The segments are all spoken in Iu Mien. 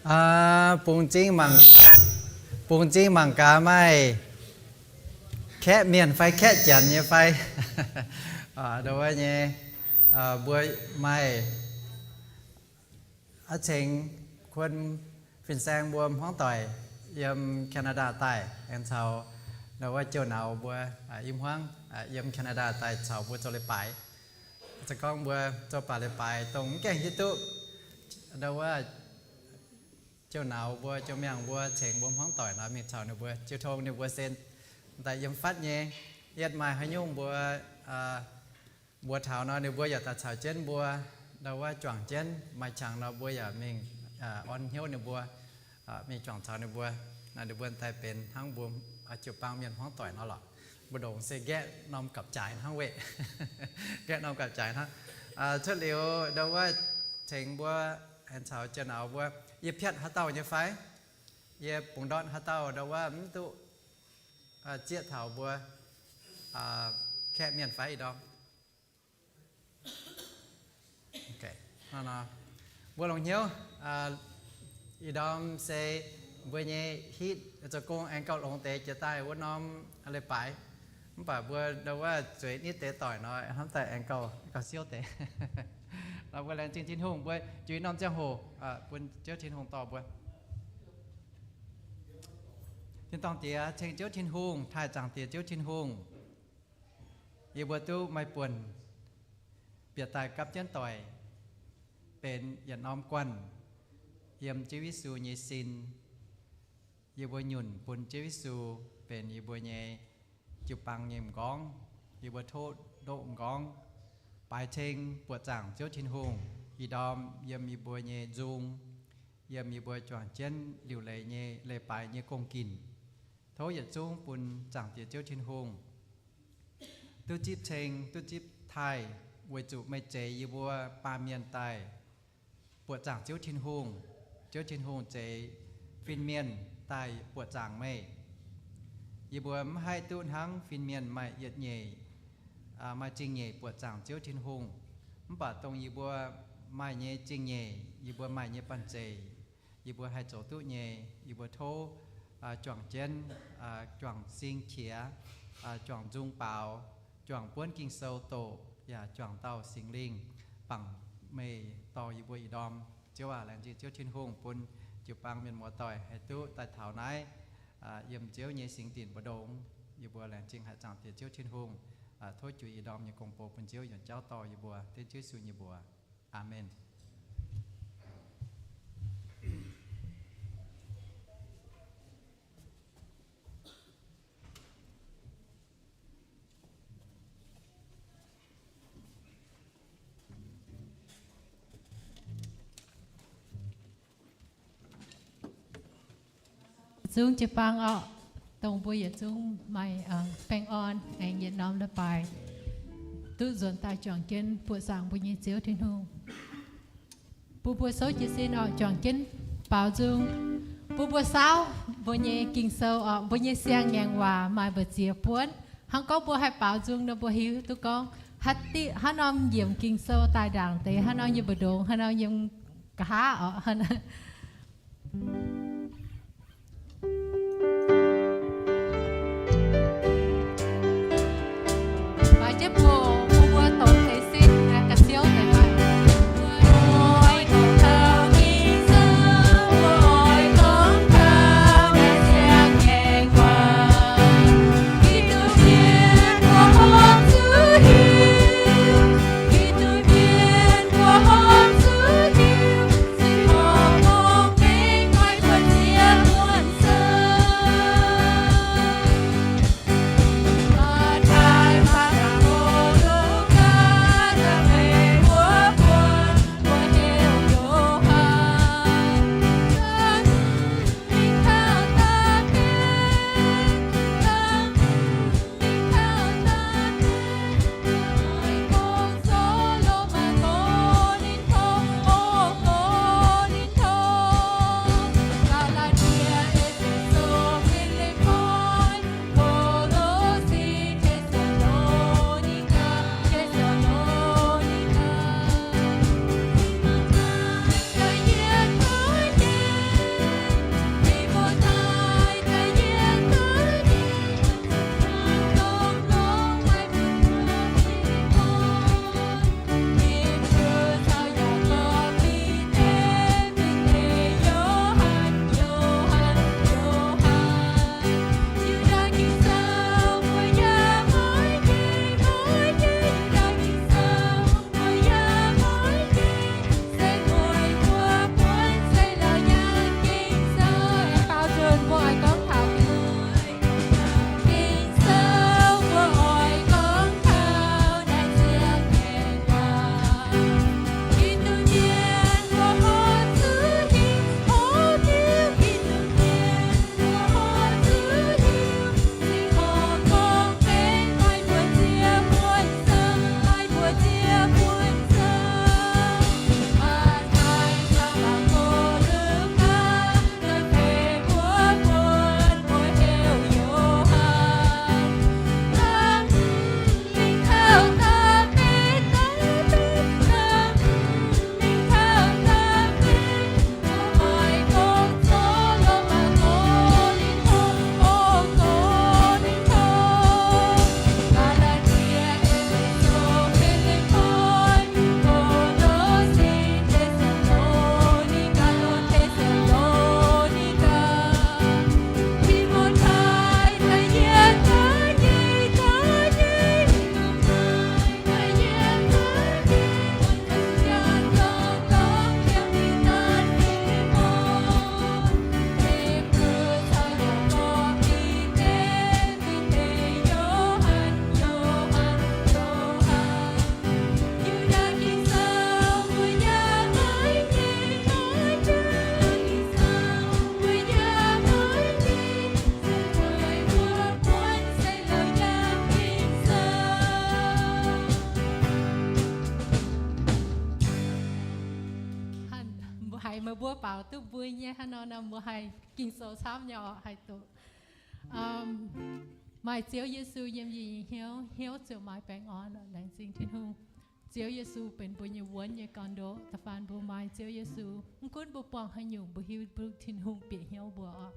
Aa, bungx zingv mangc, bungx zingv mangc gaax maaih kaeqv mienh fai kaeqv janx nyei fai? Aa, ndau wuov nyei, aa, mbuo maaih aa cengx kuon fin-saeng mbuo hmuangv doic yiem Canada daaih aengx caux ndau wuov jiu-nauz mbuo, aa, i hmuangv, aa, yiem Canada daaih caux mbuo zoux leiz-baaix. Se gorngv mbuo zoux baac leiz-baaix dongh mv gaengh hiuv duqv ndau wuov jiu-nauz mbuo, jiu-miangh mbuo cengx mbuo hmuangv doic nor mingh caux ninh mbuo jiu tong ninh mbuo se daaih yiem fatv nyei. Yietv maaih haaix nyungc mbuo, aa, mbuox taux nor ninh mbuo yaac daaih caux jienv mbuo ndau wuov juangc jienv. Maaih qangx nor mbuo yaac mingh, aa, orn hnyouv ninh mbuo, aa, mingh juangc caux ninh mbuo. Naaiv ninh mbuo daaih benx hnangv mbuo, aa, jiu-baang mienh hmuangv doic nor lorqc. Mbu'ndongx se nqaeqv norm gapv-jaaix hnangv weih. Nqaeqv norm gapv-jaaix hnangv. Aa, cuotv liuz ndau wuov cengx mbuo aengx caux jiu-nauz mbuo, yie piatv haaix dauh nyei fai? Yie bungx ndortv haaix dauh ndau wuov mv duqv, aa, zieqv taux mbuo, aa, kaeqv mienh fai ih ndorm? Mbuo longc hnyouv, aa, ih ndorm se mbuo nyei hitv zoux gong aengx gauh longx deix jiex daaih wuov norm leiz-baaix. Mv baac mbuo ndau wuov zueiz nitv deix doic nor, hnamv daaih aengx gauh, gauh siouv deix. Nor mbuo laengz zingh Tin-Hungh, mbuo juix norm ziangh hoc, aa, bun Ziouv Tin-Hungh dorh mbuo. Tin-dorngh Diex, ceng Ziouv Tin-Hungh, taaih Zaangc Diex Ziouv Tin-Hungh, yie mbuo duqv maaih buonc bieqc daaih gapv jienv doic, benx yietc norm guanh yiem Ziouv Yesu nyei sin. Yie mbuo nyunc bun Ziouv Yesu benx yie mbuo nyei jiu-baang nyei m'nqorngv. Yie mbuo tov ndoqv m'nqorngv baaix ceng buoqc zaangc Ziouv Tin-Hungh ih ndorm yiem yie mbuo nyei nzung, yiem yie mbuo juangc jienv liuc leiz nyei leiz-baaix nyei gong-ginc. Tov yietc zungv bun Zaangc Diex Ziouv Tin-Hungh duqv zipv ceng, duqv zipv taaih, weic zuqc meih zeix yie mbuo baamh mienh daaih buoqc zaangc Ziouv Tin-Hungh. Ziouv Tin-Hungh zeix fin-mienh daaih buoqc zaangc meih. Yie mbuo mv haih duqv hnangv fin-mienh maaih yietc nyeic, aa, maaih zingh nyeic buoqc zaangc Ziouv Tin-Hungh. Mv baac dongh yie mbuo maaih nyei zingh nyeic, yie mbuo maaih nyei banh zeic, yie mbuo haih zoux duqv nyei, yie mbuo tov, aa, juangc jienv, aa, juangc sing qiex, aa, juangc nzung baaux, juangc buonv Ging-Sou doqc, yaac juangc dauh Singx Lingh bangc meih dorh yie mbuo ih ndorm. Ziouv aac, laengz zingh Ziouv Tin-Hungh bun jiu-baang mienh muoz-doic haih duqv daaih taux naaiv, aa, yiem Ziouv nyei singx dinc mbu'ndongx. Yie mbuo laengz zingh haic Zaangc Diex Ziouv Tin-Hungh, aa, tov juix ih ndorm nyei gong-bou bun Ziouv yuonc jauv dorh yie mbuo. Dengv Ziouv Yesu nyei mbuox. Aamen. Zungv jiu-baang orqc, dongh mbuo yietc zungv maaih, aa, baengh orn aengx yietc norm leiz-baaix duqv nzuonx daaih juangc jienv buoqc zaangc mbuo nyei Ziouv Tin-Hungh. Bun mbuo souv jiez sin orqc, juangc jienv baaux nzung. Bun mbuo saauv mbuo nyei Ging-Sou orqc, mbuo nyei siang-ngaengc waac maaih mbu'ziex buonv. Hnangv gorngv mbuo haih baaux nzung nor, mbuo hiuv duqv gorngv haaix diqv, haaix norm nyiemc Ging-Sou daaih ndaangc deix, haaix norm yiem mbu'ndongx, haaix norm yiem nqa'haav orqc. Mbuo baaux duqv mbui nyei hnangv nor, mbuo haih Ging-Sou camv nyei oc, haih doqc. Maaih Ziouv Yesu yiem yie nyei hnyouv, hnyouv ziouc maaih baengh orn. Laengz zingh Tin-Hungh. Ziouv Yesu benx mbuo nyei wuonv nyei gorn-ndoqv. Da'faanh mbuo maaih Ziouv Yesu, mv gunv mbuo buangh haaix nyungc, mbuo hiuv duqv Tin-Hungh bieqc hnyouv mbuo oc.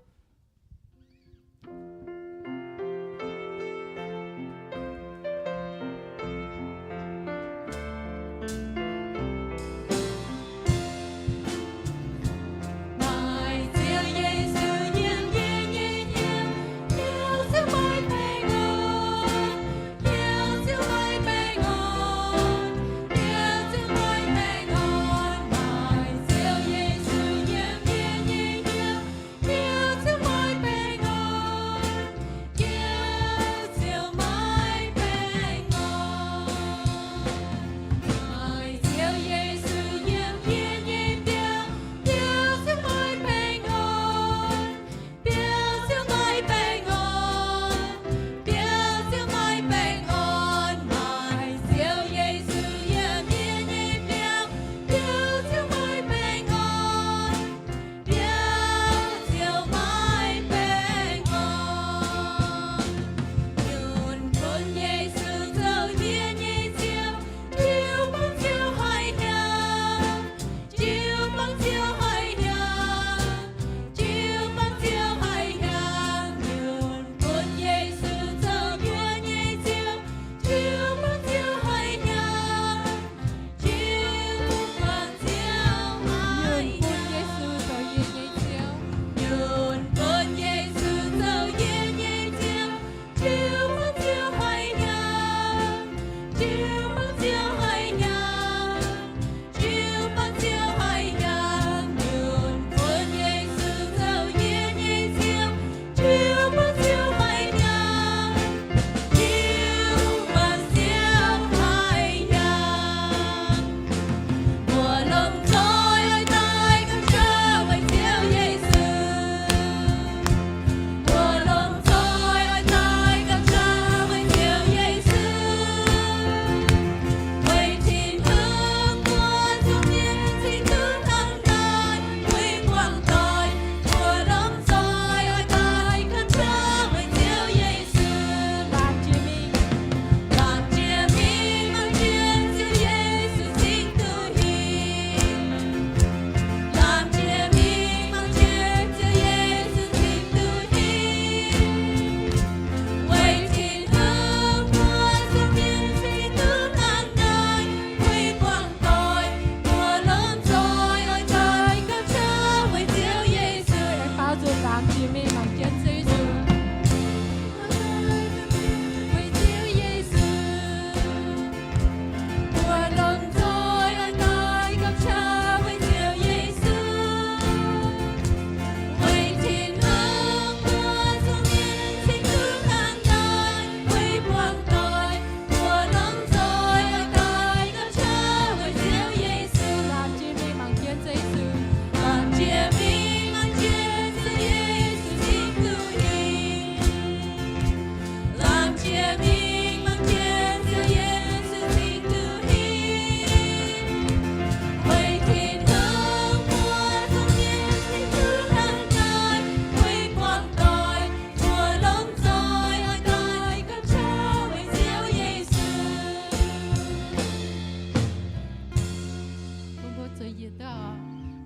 Mbuo zueiz yietc duqv oc.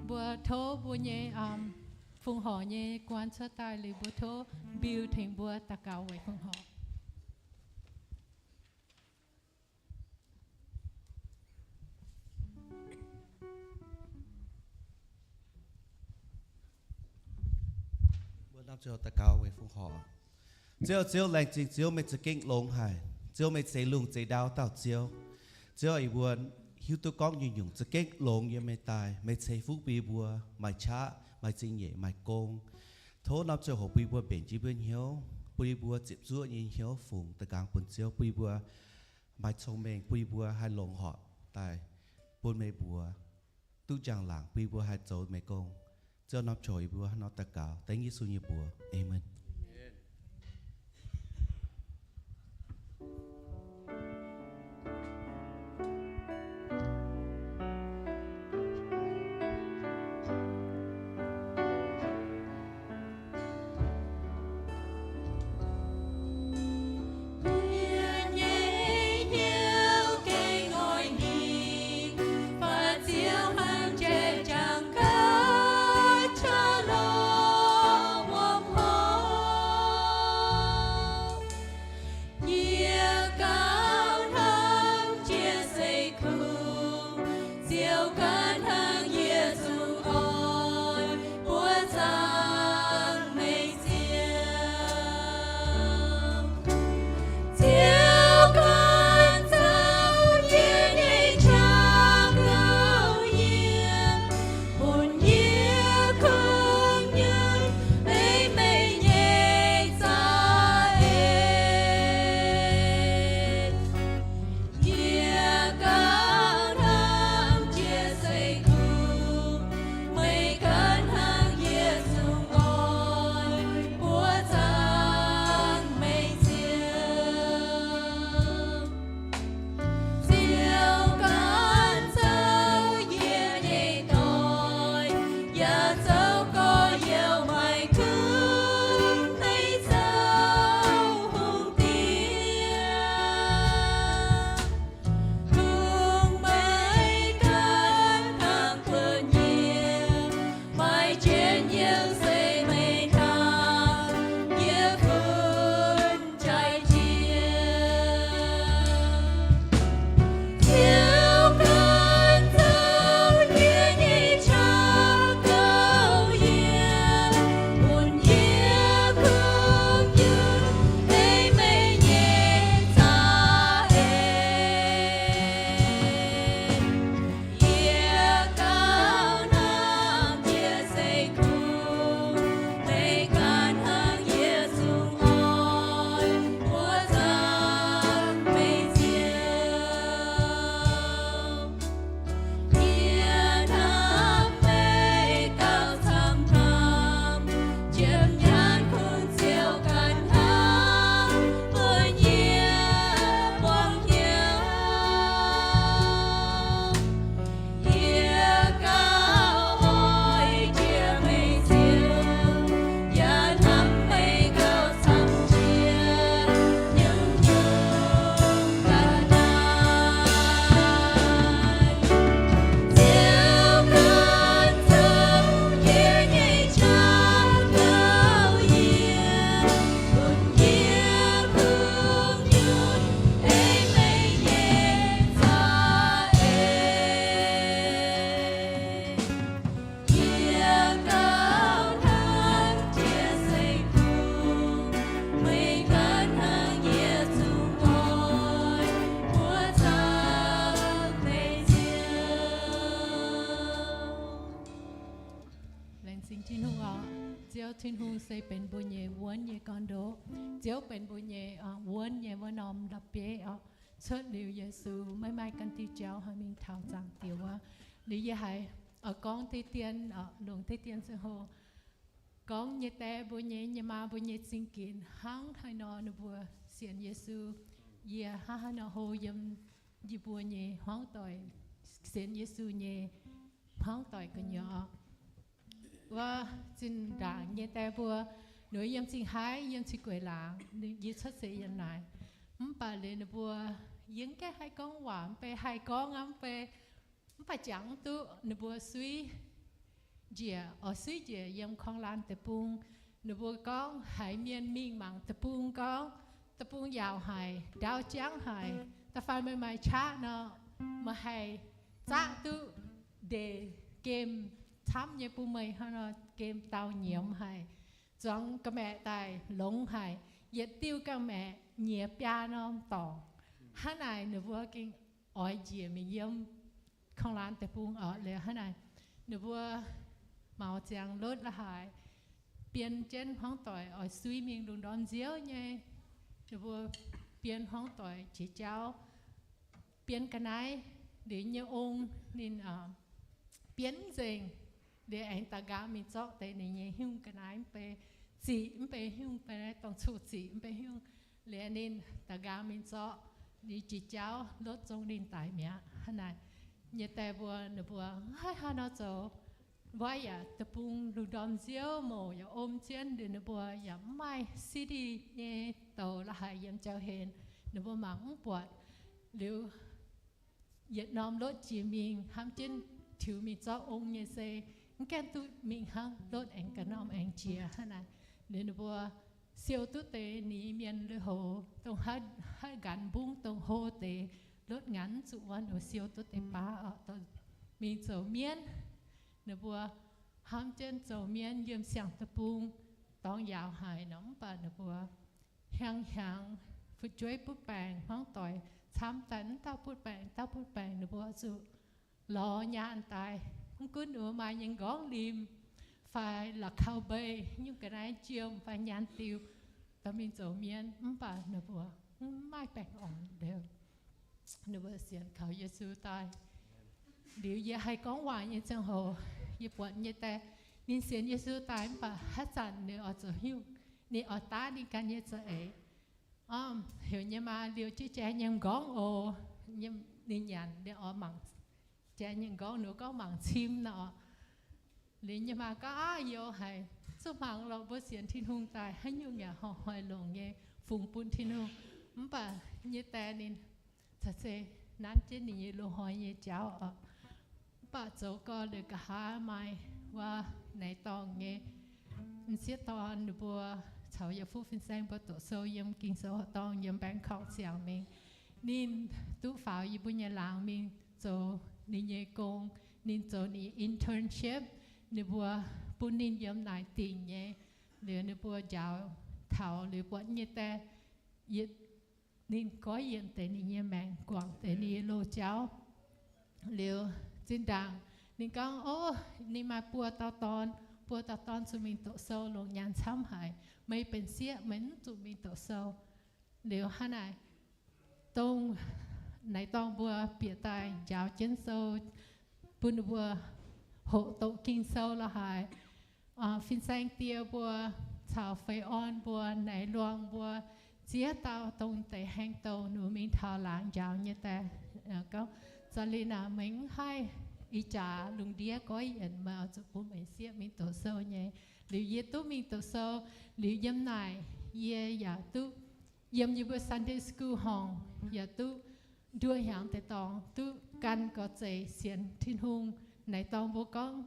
Mbuo tov mbuo nyei fongc horc nyei guan cuotv daaih liuz, mbuo tov Bill tengx mbuo daux gaux weic fongc horc. Mbuo hnamv ziouc daux gaux weic fongc horc. Ziouv, Ziouv, laengz zingh Ziouv, meih za'gengh longx haic. Ziouv, meih zeix lungh zeix ndau dauh Ziouv. Ziouv, yie mbuo hiuv duqv gorngv nyungc-nyungc za'gengh longx yiem meih daaih. Meih ceix fuqv bun yie mbuo maaih qaqv, maaih zingh nyeic, maaih gong. Tov norm ziangh hoc bun yie mbuo mbenc jienv mbuo hnyouv, bun yie mbuo ziepc zuoqv nyei hnyouv fungx da'nqaang bun Ziouv, bun yie mbuo maaih cong-mengh, bun yie mbuo haih longc horpc daaih bun meih mbuox, duqv njang-laangc bun yie mbuo haih zoux meih gong. Ziouv, norm ziangh hoc yie mbuo hnangv nor daux gaux dengv Yesu nyei mbuox. Aamen. Laengz zingh Tin-Hungh oc. Ziouv Tin-Hungh se benx mbuo nyei wuonv nyei gorn-ndoqv. Ziouv benx mbuo nyei wuonv nyei wuov norm la'bieiv oc. Cuotv liuz Yesu, maiv maaih ganh diuh jauv haih mingh taux Zaangc Diex wuov. Liuz yie haiz oix gorngv deix dien, longc deix dien ziangh hoc gorngv nyei die mbuo nyei, nyei maa mbuo nyei zingh ginx hnangv haaix nor ninh mbuo sienx Yesu. Yie hnangv haaix nor hlo yiem yie mbuo nyei hmuangv doic, sienx Yesu nyei hmuangv doic gu'nyuoz. Wuov zinh ndaangc nyei die mbuo, ninh mbuo yiem Zingh Haaix, yiem Cih Gueic Laangz, yie cuotv seix yiem naaic. Mv baac liuz ninh mbuo, yie mv gaengh haih gorngv waac, mv baac haih gorngv aqv, mv baac, mv baac jangx mv duqv. Ninh mbuo suiv njiec, oix suiv njiec yiem korng laanh deic-bung. Ninh mbuo gorngv haiz mienh mingh mangc deic-bung gorngv, deic-bung yaauc haic, ndau jangv haic, da'faanh meih maaih qaqv nor, meih haih zaqv duqv ndeic gemh camv nyei bun meih hnangv nor, gemh dauh nyiemz haic, zuangx ga'maeqc daaih longx haic, yietc diuh ga'maeqc nyiex biaa norm dorngc. Hnangv naaic ninh mbuo gengh oix njiec mingh yiem korng laanh deic-bung oc. Liuz hnangv naaic, ninh mbuo maux ziangx lotv la'haaix, bien jienv hmuangv doic oix suiv mingh lungh ndorm nziouv nyei. Ninh mbuo bien hmuangv doic jiex jauv, bien ga'naaiv. Liuz nyei ong ninh, aa, bien mv nzengc. Liuz aengx daux nqaang mingh zorqv deix ninh nyei hnyungv ga'naaiv, mv bei ziqc, mv bei hnyungv, mv bei naaiv dongh cuqv ziqc, mv bei hnyungv. Liuz ninh daux nqaang mingh zorqv, liuz jiex jauv lotv zong ninh daic mi'aqv. Hnangv naaic, nyei die mbuo, ninh mbuo mv haih haaix nor zoux. Wuov yaac deic-bung lungh ndorm nziouv, mouc yaac om jienv, liuz ninh mbuo yaac mv maaih city nyei douz la'haaix yiem jauv-hlen, ninh mbuo mangc mv buatc. Liuz yietc norm lotv jiex mingh, hnamv jienv tiux mingh zorqv ong nyei se mv gaengh duqv mingh hnangv, lotv aengx ganh norm aengx jiex. Hnangv naaic, liuz ninh mbuo siou duqv deix ninh mienh lui-houx, dongh haaix, haaix nqanx mbungv dongh hlo deix, lotv nqanx mv zuqc wuov, ninh mbuo siou duqv deix baav oc, mingh zoux mienv. Ninh mbuo hnamv jienv zoux mienv yiem siang-deic-bung, dorngx yaauc haic nor, mv baac ninh mbuo hnyangx-hnyangx fu'jueiv butv baengc, hmuangv doic camv daaih, mv dauh butv baengc, dauh butv baengc, ninh mbuo zuqc lorz nyaanh daaih. Mv gunv ninh mbuo maaih nyei nqorngv limh fai la'kauv mbei, nyungc ga'naaiv jiem fai nyaanh diuh, dorh mingh zoux mienv, mv baac ninh mbuo mv maaih baengh orn liuz, ninh mbuo sienx kaux Yesu daaih. Liuz yie haih gorngv waac nyei ziangh hoc, yie buatc nyei die, ninh sienx Yesu daaih mv baac haaix zanc ninh oix zoux hnyouv, ninh oix daav ninh ganh nyei za'eix. Heuc nyei maa liouh jienv jai nyei m'nqorngv oc. Ninh nyanc, ninh oix mangc jai nyei m'nqorngv, ninh gorngv mangc cim nor. Liuz nyei maa gorngv, Aav, youz haic, zuqc mangc lorqc, mbuo sienx Tin-Hungh daaih haaix nyungc yaac hnoi-hnoi longc nyei, fungx bun Tin-Hungh. Mv baac nyei die ninh caux se nanv jienv ninh nyei loz-hnoi nyei jauv oc. Mv baac zoux gau liuz, nqa'haav maaih wuov naaiv dorngh nyei m'sieqv dorn, ninh mbuo caux yaac fuqv fin-saeng mbuo doqc sou yiem Ging-Sou horqc dorngh yiem Bangkok ziangx mingh. Ninh duqv faaux yie mbuo nyei laangz mingh zoux ninh nyei gong. Ninh zoux ninh internship, ninh mbuo bun ninh yiem naaic dingc nyei. Liuz ninh mbuo njaaux taux liuz buatc nyei die, ninh goiv yienc deix ninh nyei maengc, guangc deix ninh nyei loz-jauv. Liuz zinh ndaangc ninh gorngv, O, ninh maaih buo dauh dorn. Buo dauh dorn zuqc mingh doqc sou, longc nyaanh camv haic. Meih benx sieqv, meih mv zuqc mingh doqc sou. Liuz hnangv naaic, dongh naaiv dorngh mbuo bieqc daaih njaaux jienv sou, bun ninh mbuo hoqc doqc Ging-Sou la'haaix, fin-saeng die mbuo caux feix orn mbuo, naaiv luangh mbuo, ziex dauh dongh deix haeng douh ninh mbuo mingh taux laangz njaaux nyei die gorngv, Za'lin aac, meih mv haih ih jaax lungh ndiev goiv yienc, meih oix zuqc bun meih sieqv mingh doqc sou nyei. Liuz yie duqv mingh doqc sou. Liuz yiem naaic yie yaac duqv yiem yie mbuo Sunday school horngc, yaac duqv nduov hnyangx deix dorngx, duqv gan gorx-zeic sienx Tin-Hungh. Naaiv dorngh mbuo gorngv,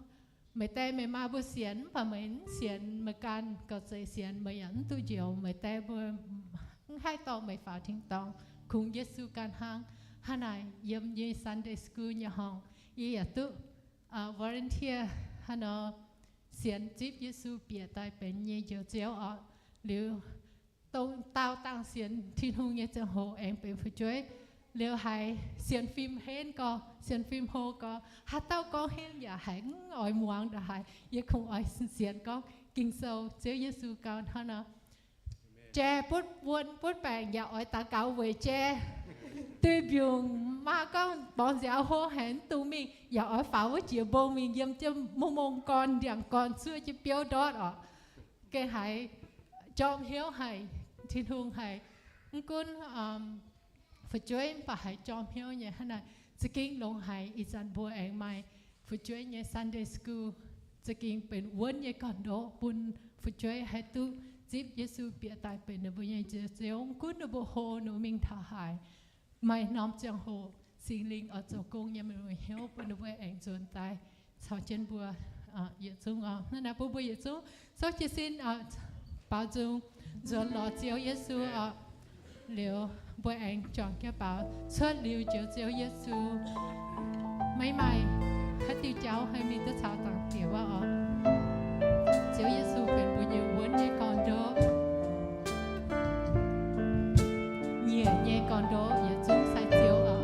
Meih die meih maa mbuo sienx, mv baac meih mv sienx, meih gan gorx-zeic sienx, meih yaac mv duqv njoux. Meih die mbuo mv haih dorh meih faaux tin-dorngh, kungx Yesu ganh hnangv. Hnangv naaic yiem nyei Sunday school nyei horngc, yie yaac duqv volunteer haaix nor sienx zipv Yesu bieqc daaih benx nyei Njoux Ziouv oc. Liuz dongh daauh dangh sienx Tin-Hungh nyei ziangh hoc aengx benx fu'jueiv Liuz haiz sienx fim henv gorx, sienx fim hlo gorx, haaix dauh gorngv henv yaac haiz mv oix muangx ndongc haaix, yie kungx oix sienx gorngv Ging-Sou, Ziouv Yesu gau hnangv nor. Jai butv wuon butv baengc yaac oix daux gaux weic jai. Duih mbiungc maa gorngv borngz nziaaux hlo haic mv dungx mingh, yaac oix faaux wuov jiex mbong mingh yiem jienv mungv mongh gorn ndiangx gorn cuotv jienv biouv ndortv oc. Gengh haiz jorm hnyouv haic, Tin-Hungh haic. Mv gunv fu'jueiv mv baac haiz jorm hnyouv nyei hnangv naaic. Za'gengh longx haic ih zanc mbuo aengx maaih fu'jueiv nyei Sunday school, za'gengh benx wuonv nyei gorn-ndoqv bun fu'jueiv haih duqv zipv Yesu bieqc daaih benx ninh mbuo nyei Njoux Ziouv. Mv gunv ninh mbuo hlo ninh mbuo mingh taux haaix, maaih norm ziangh hoc Singx Lingh oix zoux gong yiem ninh mbuo hnyouv bun ninh mbuo aengx nzuonx daaih caux jienv mbuo yietc zungv oc. Hnangv naaiv bun mbuo yietc zungv souv jiez sin baaux nzung nzuonx lorz Ziouv Yesu oc. Liuz mbuo aengx juangc jienv baaux cuotv liuz Njoux Ziouv Yesu. Maiv maaih haaix diuh jauv haih mingh duqv caux Zaangc Diex wuov oc. Ziouv Yesu benx mbuo nyei wuonv nyei gorn-ndoqv, nyiec nyei gorn-ndoqv yietc zungv sai Ziouv oc.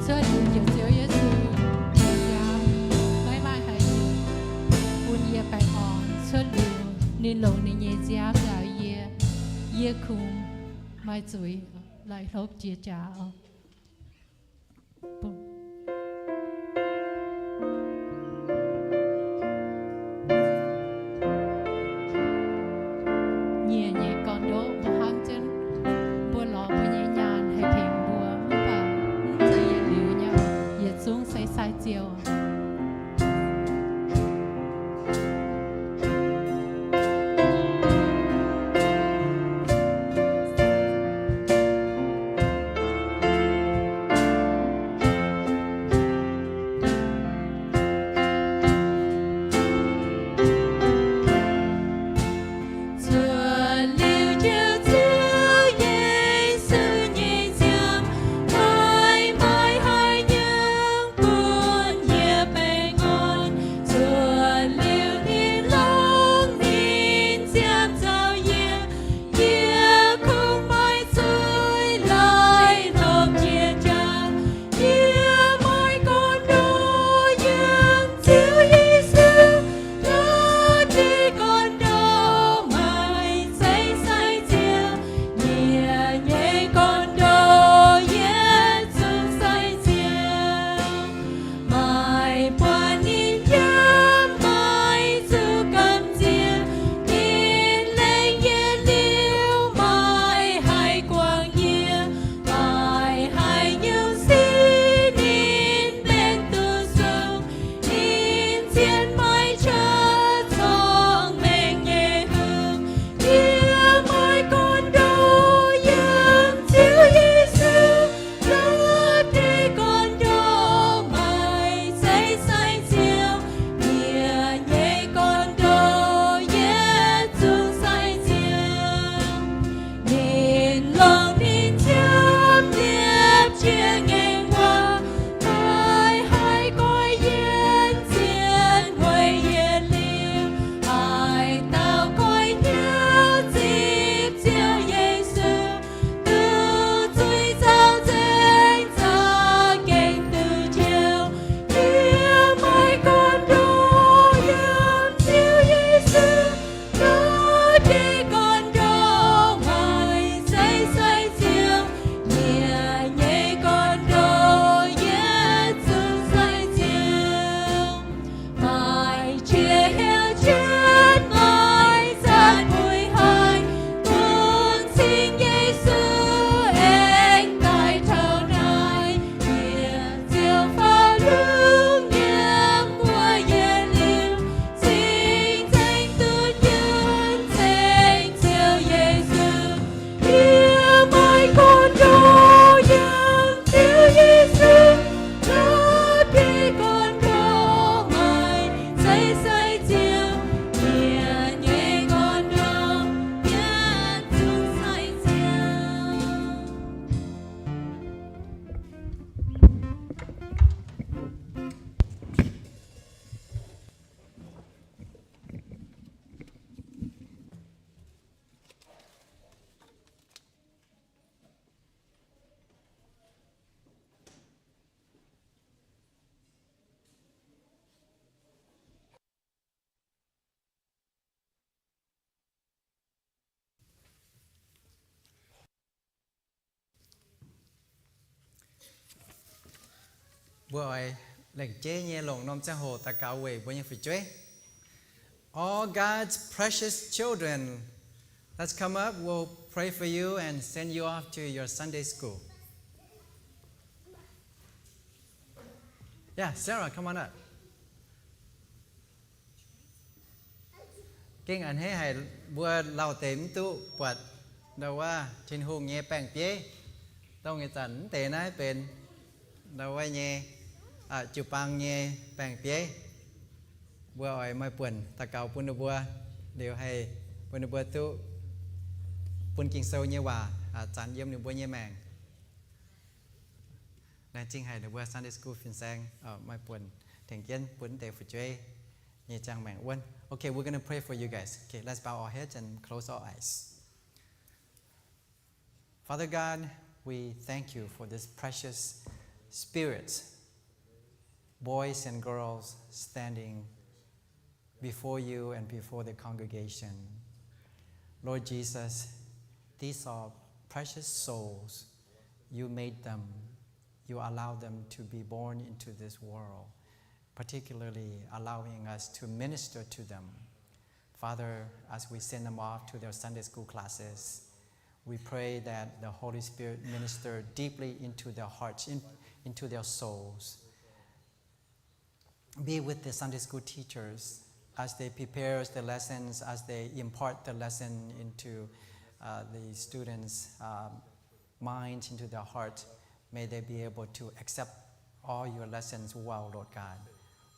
Cuotv liuz Njoux Ziouv Yesu, maiv maaih haaix nyungc bun yie baengh orn. Cuotv liuz ninh longc ninh nyei nziaamv njaaux yie, yie kungx maaih zuiz laih hlopv jiex jaax oc. Nyiec nyei gorn-ndoqv mbuo hnamv jienv, mbuo lorz mbuo nyei nyaanh haih tengx mbuo, mv baac mv zeiz yietc liuz nyei, yietc zungv se sai Ziouv. Mbuo oix lengc jeiv nyei longc norm ziangh hoc daux gaux weic mbuo nyei fu'jueiv. All God's precious children, let's come up. We'll pray for you and send you off to your Sunday school. Yeah, Sarah, come on up. Gengh a'hneiv haic mbuo lauh deix mv duqv buatc ndau wuov Tin-Hungh nyei baeng-bieiv. Dongh ih zanc mv deix naaiv benx ndau wuov nyei jiu-baang nyei baeng-bieiv. Mbuo oix maaih buonc daux gaux bun ninh mbuo, liuz haih bun ninh mbuo duqv bun Ging-Sou nyei waac zanc yiem ninh mbuo nyei maengc. Laengz zingh haic ninh mbuo Sunday school fin-saeng maaih buonc tengx jienv bun mv deix fu'jueiv nyei ziangh maengc wuonv. Okay, we're gonna pray for you guys. Okay, let's bow our heads and close our eyes. Father God, we thank you for this precious spirits, boys and girls standing before you and before the congregation. Lord Jesus, these are precious souls. You made them. You allowed them to be born into this world, particularly allowing us to minister to them. Father, as we send them off to their Sunday school classes, we pray that the Holy Spirit minister deeply into their hearts, in, into their souls. Be with the Sunday school teachers as they prepare the lessons, as they impart the lesson into uh, the students' um, minds, into their heart. May they be able to accept all your lessons well, Lord God.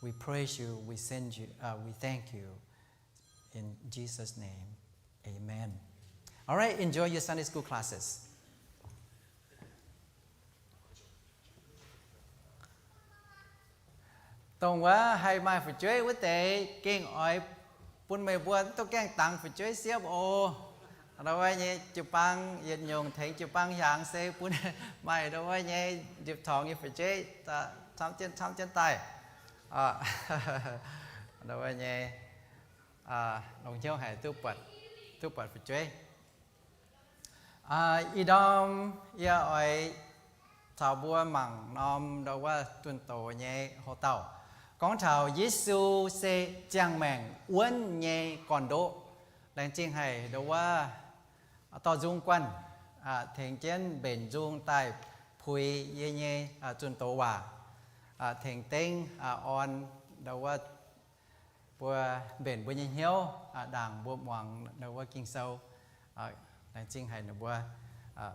We praise you, we send you, uh, we thank you. In Jesus' name, amen. All right, enjoy your Sunday school classes. Dongh wuov haih maaih fu'jueiv wuov deix, gengh oix bun meih mbuo duqv gaengh dangx fu'jueiv siepv oc. Ndau wuov nyei jiu-baang yietc nyungc tengx jiu-baang hiaangx se bun maaih ndau wuov nyei njiepc torngx nyei fu'jueiv camv jienv, camv jienv daaih. Ndau wuov nyei, longc hnyouv haic duqv buatc, duqv buatc fu'jueiv. Ih ndorm yie oix caux mbuo mangc norm ndau wuov zunh doz nyei houx-dauh, gorngv taux Yesu se ziangh maengc wuonv nyei gorn-ndoqv. Laengz zingh haic ndau wuov dorh nzung guanh tengx jienv mbenc nzung daaih puix yie nyei zunh doz waac, tengx dengv orn ndau wuov mbuo mbenc mbuo nyei hnyouv, ndaangc mbuo muangx ndau wuov Ging-Sou. Laengz zingh haic ninh mbuo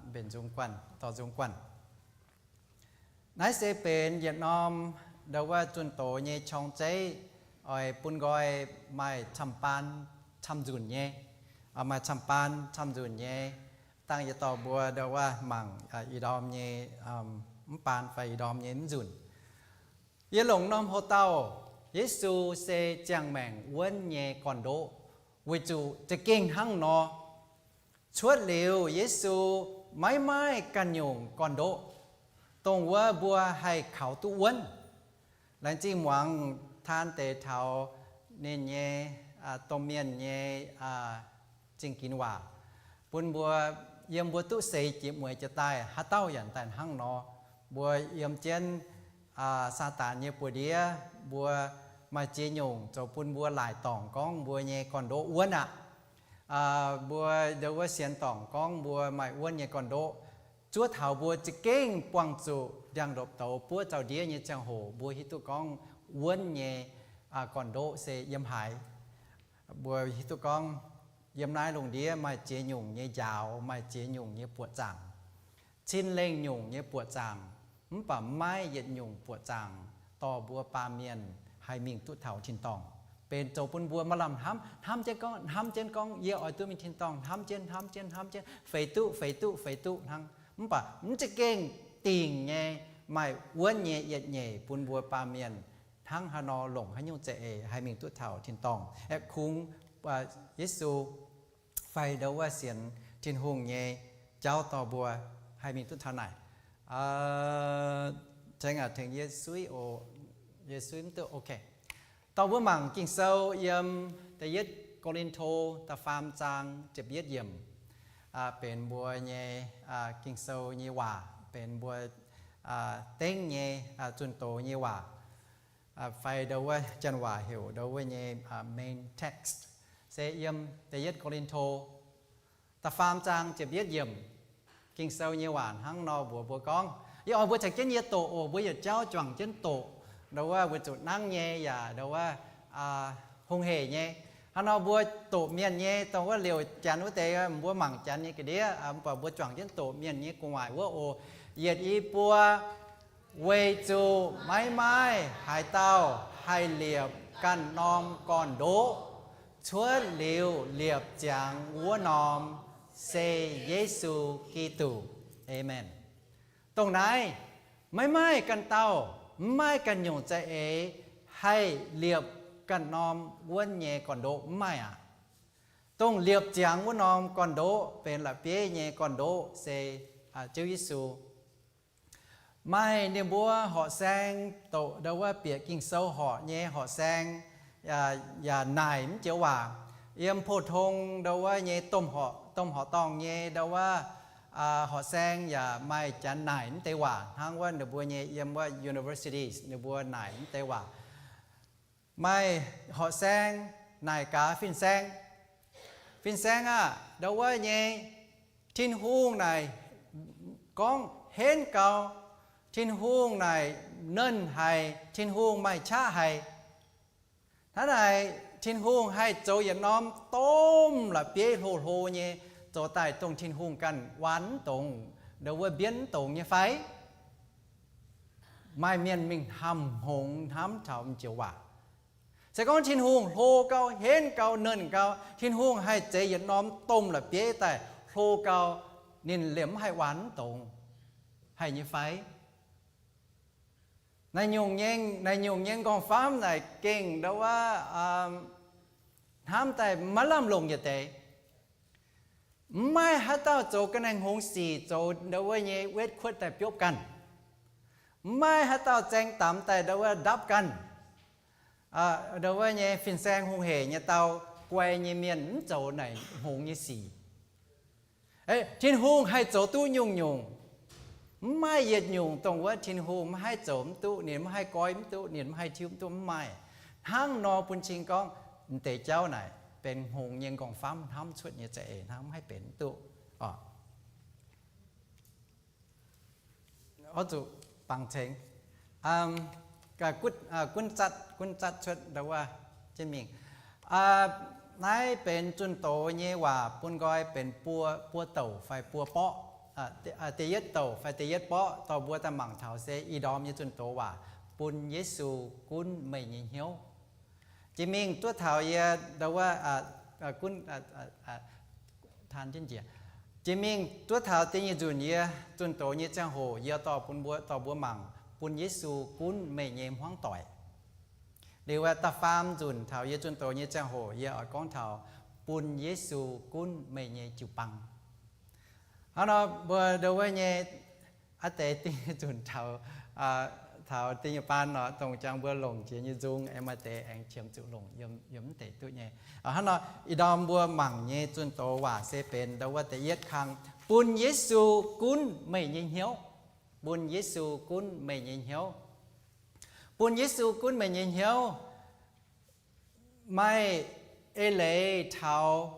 mbenc nzung guanh, dorh nzung guanh. Naaiv se benx yietc norm ndau wuov zunh doz nyei qorng-zeiv, oix bun nqoi maaih camv-baan camv-nzunc nyei, maaih camv-baan camv-nzunc nyei. Dangh yie dorh mbuo ndau wuov mangc ih ndorm nyei mv baan fai ih ndorm nyei mv nzunc. Yie longc norm houx-dauh, Yesu se ziangh maengc wuonv nyei gorn-ndoqv, weic zuqc za'gengh hnangv nor, cuotv liuz Yesu maiv maaih ganh nyungc gorn-ndoqv, dongh wuov mbuo haih kaux duqv wuonv. Laengz zingh muangx taan deix taux ninh nyei domh mienh nyei zingh ginx waac, bun mbuo, yiem mbuo duqv seix jiex mueiz jiex daaih, haaix dauh yaac daaih hnangv nor. Mbuo yiem jienv Saadaan nyei buoz-ndiev, mbuo maaih ziex nyungc zoux bun mbuo laaic dorngc gorngv mbuo nyei gorn-ndoqv wuonv aqv. Mbuo ndau wuov sienx dorngc gorngv mbuo maaih wuonv nyei gorn-ndoqv. Zuov taux mbuo za'gengh buangh zuqc ndiangx-ndopv-douz buov zaux-ndiev nyei ziangh hoc, mbuo hiuv duqv gorngv wuonv nyei gorn-ndoqv se yiem haaix. Mbuo hiuv duqv gorngv yiem naaiv lungh ndiev maaih ziex nyungc nyei njaaux, maaih ziex nyungc nyei buoqc zaangc, cin lengh nyungc nyei buoqc zaangc, mv baac maiv yietc nyungc buoqc zaangc dorh mbuo baamh mienh haih mingh duqv taux tin-dorngh. Benx zoux bun mbuo maaih lamh hnamv, hnamv jienv gorngv, hnamv jienv gorngv, yie oix duqv mingh tin-dorngh, hnamv jienv, hnamv jienv, hnamv jienv, feix duqv, feix duqv, feix duqv hnangv. Mv baac mv za'gengh dingc nyei maaih wuonv nyei yietc nyeic bun mbuo baamh mienh hnangv haaix nor longc haaix nyungc za'eix haih mingh duqv taux tin-dorngh. Aeqv, kungx Yesu fai ndau wuov sienx Tin-Hungh nyei jauv dorh mbuo haih mingh duqv taux naaic. Tengx aac, tengx yie suiv oc. Yie suiv mv duqv, ok. Dorh mbuo mangc Ging-Sou yiem da'yietv Ko^lin^to da'faam zaang ziepc yietv yiemc, benx mbuo nyei Ging-Sou nyei waac, benx mbuo dengv nyei zunh doz nyei waac, fai ndo wuov janx waac heuc ndo wuov nyei main text, se yiem da'yietv Ko^lin^to da'faam zaang ziepc yietv yiemc. Ging-Sou nyei waac hnangv nor mbuox mbuo gorngv, yie oix mbuo caux jienv yie doqc oc. Mbuo yietc jauv juangc jienv doqc, ndo wuov weic zuqc nangv nyei yaac ndo wuov hungh hec nyei. Hnangv nor mbuo doqc mienh nyei, dongh wuov liouc janx wuov deix, mbuo mangc janx nyei ga'ndiev, mv baac mbuo juangc jienv doqc mienh nyei gu'nguaaic wuov oc. Yietc i buo, weic zuqc maiv maaih haaix dauh haih liepc ganh norm gorn-ndoqv cuotv liuz liepc ziangx wuov norm, se Yesu Giduc. Aamen. Dongh naaiv, maiv maaih ganh dauh, maiv maaih ganh nyungc za'eix haih liepc ganh norm wuov nyei gorn-ndoqv, mv maaih aqv. Dongh liepc ziangx wuov norm gorn-ndoqv benx la'bieiv nyei gorn-ndoqv se Ziouv Yesu. Maaih ninh mbuo horqc saeng, doqc ndo wuov bieqc Ging-Sou horqc nyei horqc saeng, yaac naaic mv joux waac. Yiem pou-tong ndo wuov nyei domh horqc dorngh nyei ndo wuov horqc saeng yaac maaih janx naaic mv deix waac hnangv wuov ninh mbuo nyei yiem wuov universities ninh mbuo naaic mv deix waac. Maaih horqc saeng naaic gaax fin-saeng, Fin-saeng aah! Ndo wuov nyei Tin-Hungh naaic gorngv henv gau. Tin-Hungh naaic nernh haic. Tin-Hungh maaih qaqv haic. Hnangv naaic Tin-Hungh haih zoux yietc norm domh la'bieiv hlo hlo nyei, zoux daaih dongh Tin-Hungh ganh waan mv dongz, ndo wuov mbienv mv dongz nyei fai? Maaih mienh mingh hnamv hngongx hnamv taux m'joux waac. Se gorngv Tin-Hungh hlo gau, henv gau, nernh gau, Tin-Hungh haih zeix yietc norm domh la'bieiv daaih hlo gau, ninh liemh mv haih waan mv dongz, haih nyei fai? Naaiv nyungc nyei, naaiv nyungc nyei nqorngv-famv naaic gengh ndo wuov hnamv daaih maiv lamh longc yietc deix. Mv maaih haaix dauh zoux ga'naaiv hngongx sic zoux ndo wuov nyei wetv kuotv daaih biopv ganh. Mv maaih haaix dauh zaeng damx daaih ndo wuov ndapv ganh. Ndo wuov nyei fin-saeng hungh hec nyei dau guai nyei mienh mv zoux naaic hngongx nyei sic. Tin-Hungh haih zoux duqv nyungc-nyungc. Mv maaih yietc nyungc dongh wuov Tin-Hungh maiv haih zoux mv duqv, ninh maiv haih goiv mv duqv, ninh maiv haih tiuv mv duqv, mv maaih. Hnangv nor bun cing gorngv m'deix jauv naaic benx hngongx nyei nqorngv-famv hnamv cuotv nyei za'eix hnangv mv haih benx mv duqv. Oix zuqc bangc cengx, gunv zatv, gunv zatv cuotv ndo wuov jienv mingh. Naaiv benx zunh doz nyei waac bun nqoi benx buo, buo douc fai buo borqv. Da'yietv douc fai da'yietv borqv dorh mbuo daaih mangc taux se ih ndorm nyei zunh doz waac, Bun Yesu gunv meih nyei hnyouv. Jiex mingh duqv taux yie ndo wuov, gunv, jiex mingh duqv taux da'nyeic nzunc yie zunh doz nyei ziangh hoc yie dorh bun mbuo, dorh mbuo mangc Bun Yesu gunv meih nyei hmuangv doic. Liuz da'faam nzunc taux yie zunh doz nyei ziangh hoc yie oix gorngv taux Bun Yesu gunv meih nyei jiu-baang. Hnangv nor mbuo ndo wuov nyei aav deix da'nyeic nzunc taux, taux da'nyeic baan nor dongh jangx mbuo longc jiex nyei nzung, aengx maaih deix aengx qiemx zuqc longc yiem mv deix duqv nyei. Hnangv nor ih ndorm mbuo mangc nyei zunh doz waac se benx ndo wuov da'yietv kang, Bun Yesu gunv meih nyei hnyouv. Bun Yesu gunv meih nyei hnyouv. Bun Yesu gunv meih nyei hnyouv. Maaih eix leiz taux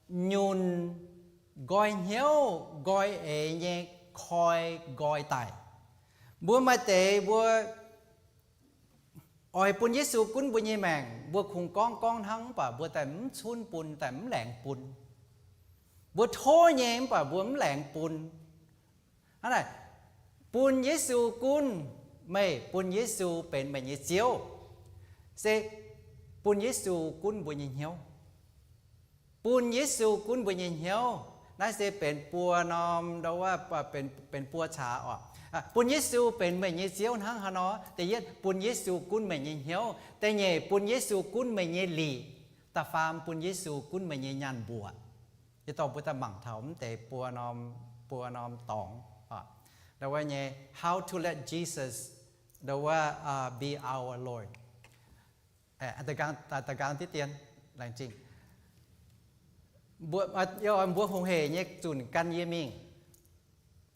nyunc nqoi hnyouv nqoi eix nyei koi nqoi daic. Mbuo maaih deix mbuo oix bun Yesu gunv mbuo nyei maengc, mbuo kungx gorngv gorngv hnangv mv baac mbuo daaih mv cunv bun, daaih mv laengz bun. Mbuo tov nyei mv baac mbuo mv laengz bun. Hnangv naaic, bun Yesu gunv meih, bun Yesu benx meih nyei Ziouv, se bun Yesu gunv mbuo nyei hnyouv. Bun Yesu gunv mbuo nyei hnyouv. Naaiv se benx buo norm ndo wuov, benx buo caax oc. Bun Yesu benx meih nyei Ziouv hnangv haaix nor? Da'yietv, bun Yesu gunv meih nyei hnyouv. Da'nyeic, bun Yesu gunv meih nyei lic. Da'faam, bun Yesu gunv meih nyei nyaanh mbuoqc. Yie dorh mbuo daaih mangc taux mv deix buo norm, buo norm dorngx. Ndo wuov nyei, how to let Jesus, ndo wuov, be our Lord. Da'gaang diqv dien, laengz zingh. Mbuo hungh hec nyei zunc gan yie mingh.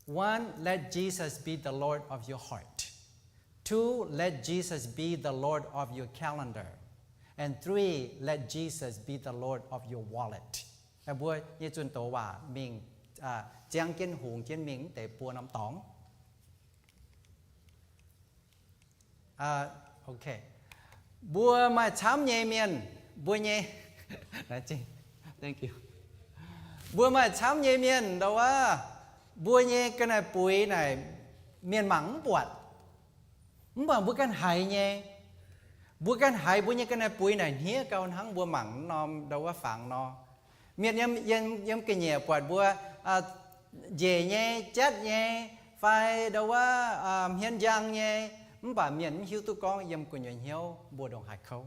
One, let Jesus be the Lord of your heart. Two, let Jesus be the Lord of your calendar. And three, let Jesus be the Lord of your wallet. Mbuo nyei zunh doz waac mingh ziangv jienv hungx jienv mingh mv deix buo norm dorngx. Mbuo maaih camv nyei mienh, mbuo nyei, mbuo maaih camv nyei mienh ndau wuov, mbuo nyei ga'naaiv buix naaic mienh mangc mv buatc. Mv baac mbuo ganh haiz nyei, mbuo ganh haiz mbuo nyei ga'naaiv buix naaic hniev gau hnangv mbuo mangc norm ndau wuov fangx nor. Mienh yiem, yiem ga'nyiec buatc mbuo njiec nyei, jatv nyei, fai ndau wuov hmien njang nyei, mv baac mienh mv hiuv duqv gorngv yiem gu'nyuoz hnyouv mbuo ndongc haaix kouv.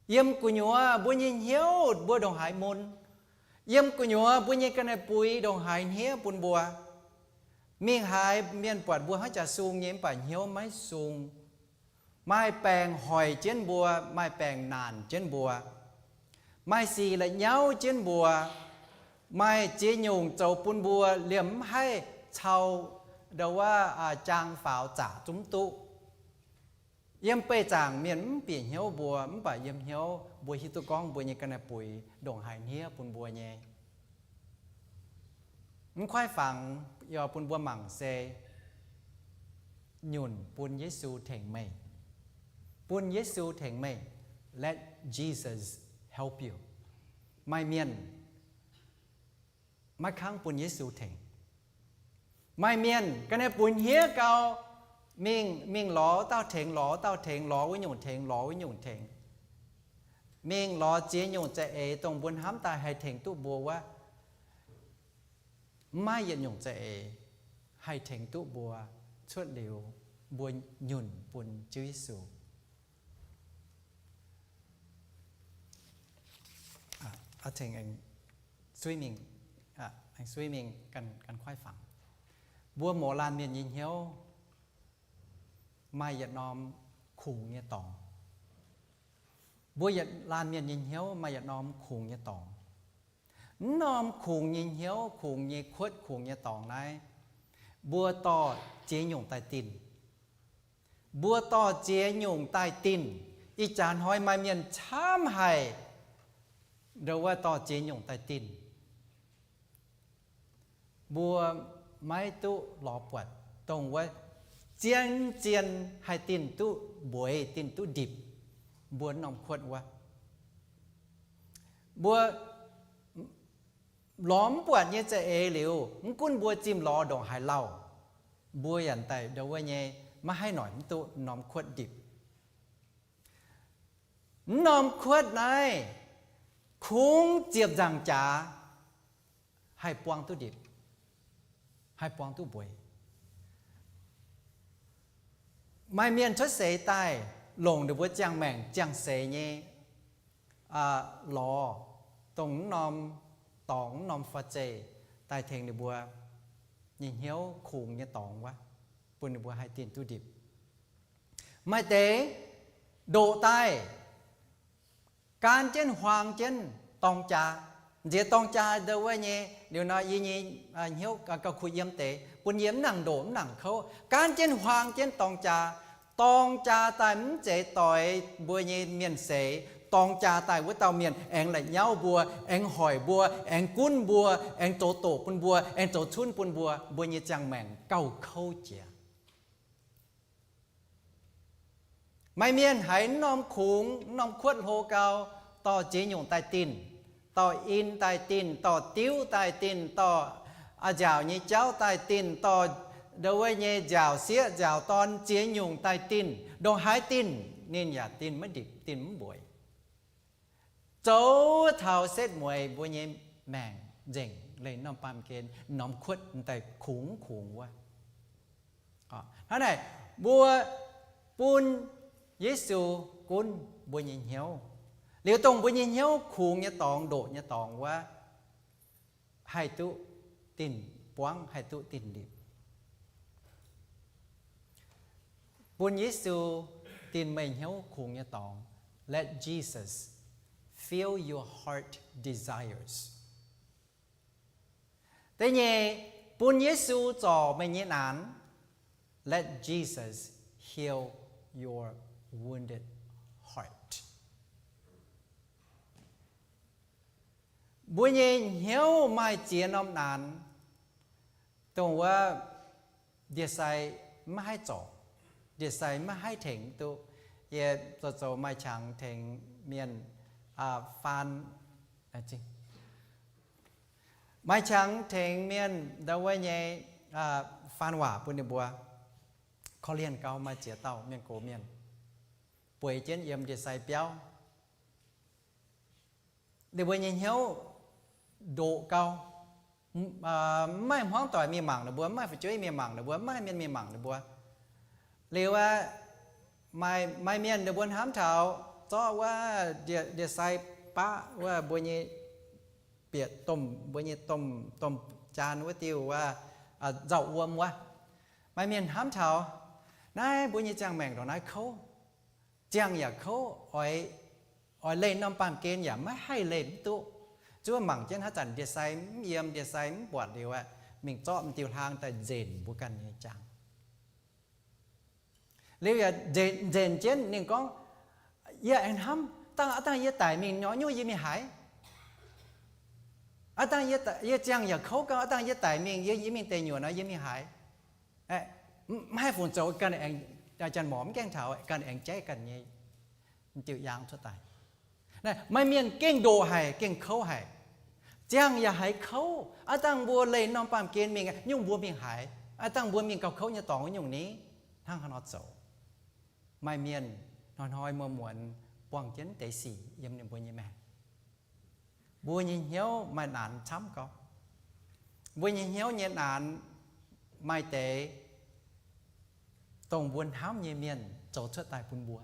Yiem gu'nyuoz mbuo nyei hnyouv mbuo ndongc haaix mun. Yiem gu'nyuoz mbuo nyei ga'naaiv buix ndongc haaix hniev bun mbuo. Mingh haaix mienh buatc mbuo hnangv jaax sung nyei mv baac hnyouv maiv sung. Maaih baengc hoic jienv mbuo, maaih baengc naanc jienv mbuo, maaih sic la'nyauv jienv mbuo, maaih ziex nyungc zoux bun mbuo liemh mv haih cau ndau wuov jaang faaux zaqc zungv duqv. Yiem beih zaangc mienh mv bieqc hnyouv mbuo, mv baac yiem hnyouv mbuo hiuv duqv gorngv mbuo nyei ga'naaiv buix ndongc haaix hniev bun mbuo nyei. Mv kuaaiv fangx yaac bun mbuo mangc se nyunc bun Yesu tengx meih. Bun Yesu tengx meih. Let Jesus help you. Maaih mienh maiv kangv bun Yesu tengx. Maaih mienh ga'naaiv buix hniev gau, mingh, mingh lorz dauh tengx, lorz dauh tengx, lorz wuov nyungc tengx, lorz wuov nyungc tengx. Mingh lorz ziex nyungc za'eix dongh mbuo hnamv daaih haih tengx duqv mbuo wuov. Mv maaih yietc nyungc za'eix haih tengx duqv mbuo cuotv liuz mbuo nyunc bun Ziouv Yesu. Aengx suiv mingh, aengx suiv mingh ganh kuaaiv fangx. Mbuo mouz laanh mienh nyei hnyouv maaih yietc norm kungx nyei dorngx. Mbuo yietc laanh mienh nyei hnyouv maaih yietc norm kungx nyei dorngx. Mv norm kungx nyei hnyouv, kungx nyei kuotv, kungx nyei dorngx naaiv, mbuo dorh ziex nyungc daaih dinh. Mbuo dorh ziex nyungc daaih dinh. Ih jaax hnoi maaih mienh camv haic ndongc wuov dorh ziex nyungc daaih dinh. Mbuo maiv duqv lorz buatc dongh wuov zien zien haih dinh duqv mbueiz, dinh duqv ndipc mbuo norm kuotv wuov. Mbuo lorz mv buatc nyei za'eix liuz, mv gunv mbuo zimh lorz ndongc haaix lauh, mbuo yaac daaih ndongc wuov nyei maiv haih noic mv duqv norm kuotv ndipc. Mv norm kuotv naaiv kungx ziepc nzaangc jaax haih buang duqv ndipc, haih buang duqv mbueiz. Maaih mienh cuotv seix daaih longc ninh mbuo ziangh maengc ziangh seix nyei lorz dongh mv norm dorngx, mv norm faa zeih daaih tengx ninh mbuo nyei hnyouv kungx nyei dorngx wuov, bun ninh mbuo haih dinh duqv ndipc. Maaih deix ndoqc daaih, gaanv jienv huaang jienv dorng jaa. Nziex dorng jaa ndau wuov nyei, liuz nor yie nyei hnyouv gauh kuh yiem deix, bun yie mv nangc ndoqc mv nangc kouv. Gaanv jienv huaang jienv dorng jaa, dorng jaa daaih mv zeiz doix mbuo nyei mienh seix. Dorng jaa daaih wuov dauh mienh aengx la'nyauv mbuo, aengx hoic mbuo, aengx gunv mbuo, aengx zoux doqc bun mbuo, aengx zoux cunv bun mbuo, mbuo nyei ziangh maengc gauh kouv jiex. Maaih mienh haiz mv norm kungx, mv norm kuotv hlo gau, dorh ziex nyungc daaih dinh, dorh in daaih dinh, dorh diuv daaih dinh, dorh a'nziaauc nyei jauv daaih dinh, dorh ndau wuov nyei nziaauc sieqv nziaauc dorn ziex nyungc daaih dinh, ndongc haaix dinh ninh yaac dinh maiv ndipc, dinh mv mbueiz. Zoux taux setv mueiz mbuo nyei maengc nzengc leih norm baamh gen, norm kuotv daaih kungx kungx wuov. Hnangv naaic, mbuo bun Yesu gunv mbuo nyei hnyouv, liuz dongh mbuo nyei hnyouv kungx nyei dorngx, ndoqc nyei dorngx wuov, haih duqv dinh buangv, haih duqv dinh ndipc. Bun Yesu dinh meih hnyouv kungx nyei dorngx. Let Jesus fill your heart desires. Da'nyeic, Bun Yesu zorc meih nyei naanc. Let Jesus heal your wounded heart. Mbuo nyei hnyouv maaih ziex norm naanc, dongh wuov ndie-sai maiv haih zorc, ndie-sai maiv haih tengx duqv. Yie zoux zoux maaih qangx tengx mienh faan, maaih qangx tengx mienh ndau wuov nyei faan waac bun ninh mbuo. Korv-lienh gau, maaih ziex dauh mienh gox mienh bueix jienv yiem ndie-sai biauv. Ninh mbuo nyei hnyouv ndoqc gau, maiv maaih hmuangv doic mingh mangc ninh mbuo, maiv maaih fu'jueiv mingh mangc ninh mbuo, maiv maaih mienh mingh mangc ninh mbuo. Liuz aqv, maaih mienh ninh mbuo hnamv taux zorqv wuov ndie-sai baqv wuov mbuo nyei bieqc domh, mbuo nyei domh, domh jaan wuov diuh wuov nzauh wuom wuov. Maaih mienh hnamv taux naaiv mbuo nyei ziangh maengc ndongc naaiv kouv, ziangh yaac kouv, oix leih norm baamh gen yaac maiv haih leih mv duqv. Zuov mangc jienv haaix zanc ndie-sai mv yiem, ndie-sai mv buatc liuz aqv, mingh zorqv m'diuh hlaang daaih nzenc mbuo ganh nyei ziangh. Liuz yaac nzenc jienv ninh gorngv, yie aengx hnamv, dangh aav dangh yie daic mingh nor nyungc yie mingh haaix? Aav dangh yie ziangh yaac kouv gau, aav dangh yie daic mingh, yie mingh deic nyuoqc nor yie mingh haaix? Maiv haih fungc zoux ganh aengx, janx-morc mv gaengh taux ganh aengx jaiv ganh nyei m'diuh yaang cuotv daaih. Maaih mienh gengh ndoqc haic, gengh kouv haic. Ziangh yaac haiz kouv. Aav dangh mbuo leih norm baamh gen mingh nyungc mbuo mingh haaix? Aav dangh mbuo mingh gauh kouv nyei dorngx nyungc ni? Hnangv haaix nor zoux? Maaih mienh hnoi-hnoi muonz-muonz buangh jienv deix sic yiem ninh mbuo nyei maengc. Mbuo nyei hnyouv maaih naanc camv gau. Mbuo nyei hnyouv nyei naanc maaih deix dongh mbuo hnamv nyei mienh zoux cuotv daaih bun mbuo.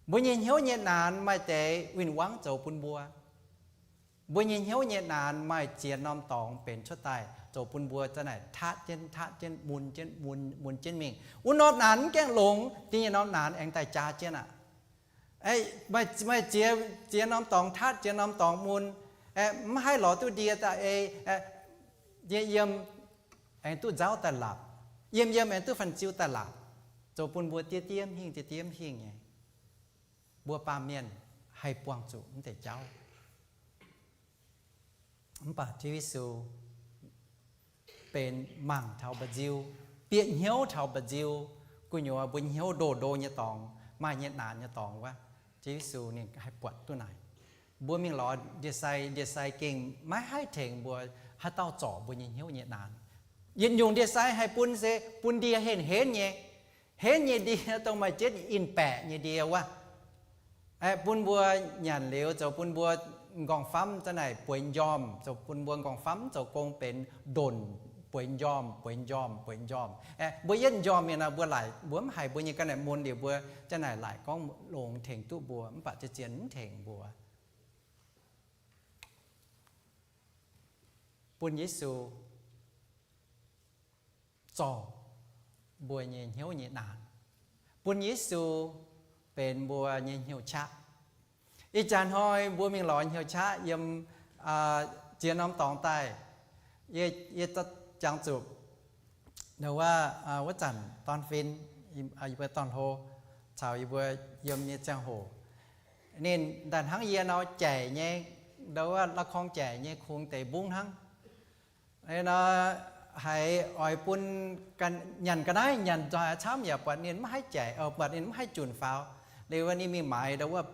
Mbuo nyei hnyouv nyei naanc maaih deix win-wangv zoux bun mbuo. Mbuo nyei hnyouv nyei naanc maaih ziex norm dorngx benx cuotv daaih zoux bun mbuo za'naaic tatv jienv, tatv jienv, mun jienv, mun, mun jienv mingh. Wuov norm naanc mv gaengh longx, da'nyeic norm naanc aengx daaih jaa jienv aqv. Maaih ziex, ziex norm dorngx tatv, ziex norm dorngx mun, mv haih lorz duqv ndie daaih ei, ndie yiem aengx duqv nzauv daaih laapc, yiem yiem aengx duqv fan-ziu daaih laapc, zoux bun mbuo diev diev hingh, diev diev hingh nyei. Mbuo baamh mienh haih buangh zuqc mv deix jauv. Mv baac Ziouv Yesu benx mangc taux mba'nziu, bieqc hnyouv taux mba'nziu. Gu'nyuoz mbuo hnyouv ndo ndo nyei dorngx, maaih nyei naanc nyei dorngx wuov, Ziouv Yesu ninh haih buatc duqv naaic. Mbuo mingh lorz ndie-sai, ndie-sai gengh maiv haih tengx mbuo. Haaix dauh zorc mbuo nyei hnyouv nyei naanc? Yietc nyungc ndie-sai haih bun se bun ndie henv-henv nyei, henv nyei ndie, dongh maaih jienv in-baeqc nyei ndie wuov. Bun mbuo nyanc liuz zoux bun mbuo m'nqorngv-famv za'naaic bueix m'njormh, zoux bun mbuo m'nqorngv-famv mv zoux gong benx ndonc, bueix m'njormh, bueix m'njormh, bueix m'njormh. Mbuo yietv m'njormh mienh naaic, mbuo laaic, mbuo mv haiz mbuo nyei ga'naaiv mun liuz, mbuo za'naaic laaic gorngv longx tengx duqv mbuo, mv baac ziex zien mv tengx mbuo. Bun Yesu zorc mbuo nyei hnyouv nyei naanc, bun Yesu benx mbuo nyei hnyouv qaqv. Ih jaax hnoi mbuo mingh lorz hnyouv qaqv yiem ziex norm dorngx daaih. Yie, yie jangx zuqc wuov, wuov zanc dorn fin, yie mbuo dorn hlo caux yie mbuo yiem nyei ziangh hoc, ninh daaih hnangv yie nor jaic nyei, ndau wuov la'korng jaic nyei kungx deix mbungv hnangv. Nor haiz oix bun nyanc ga'naaiv, nyanc nzoih camv yaac buatc ninh mv haih jaic, buatc ninh mv haih junc faaux. Liuz ninh mingh maaiz ndau wuov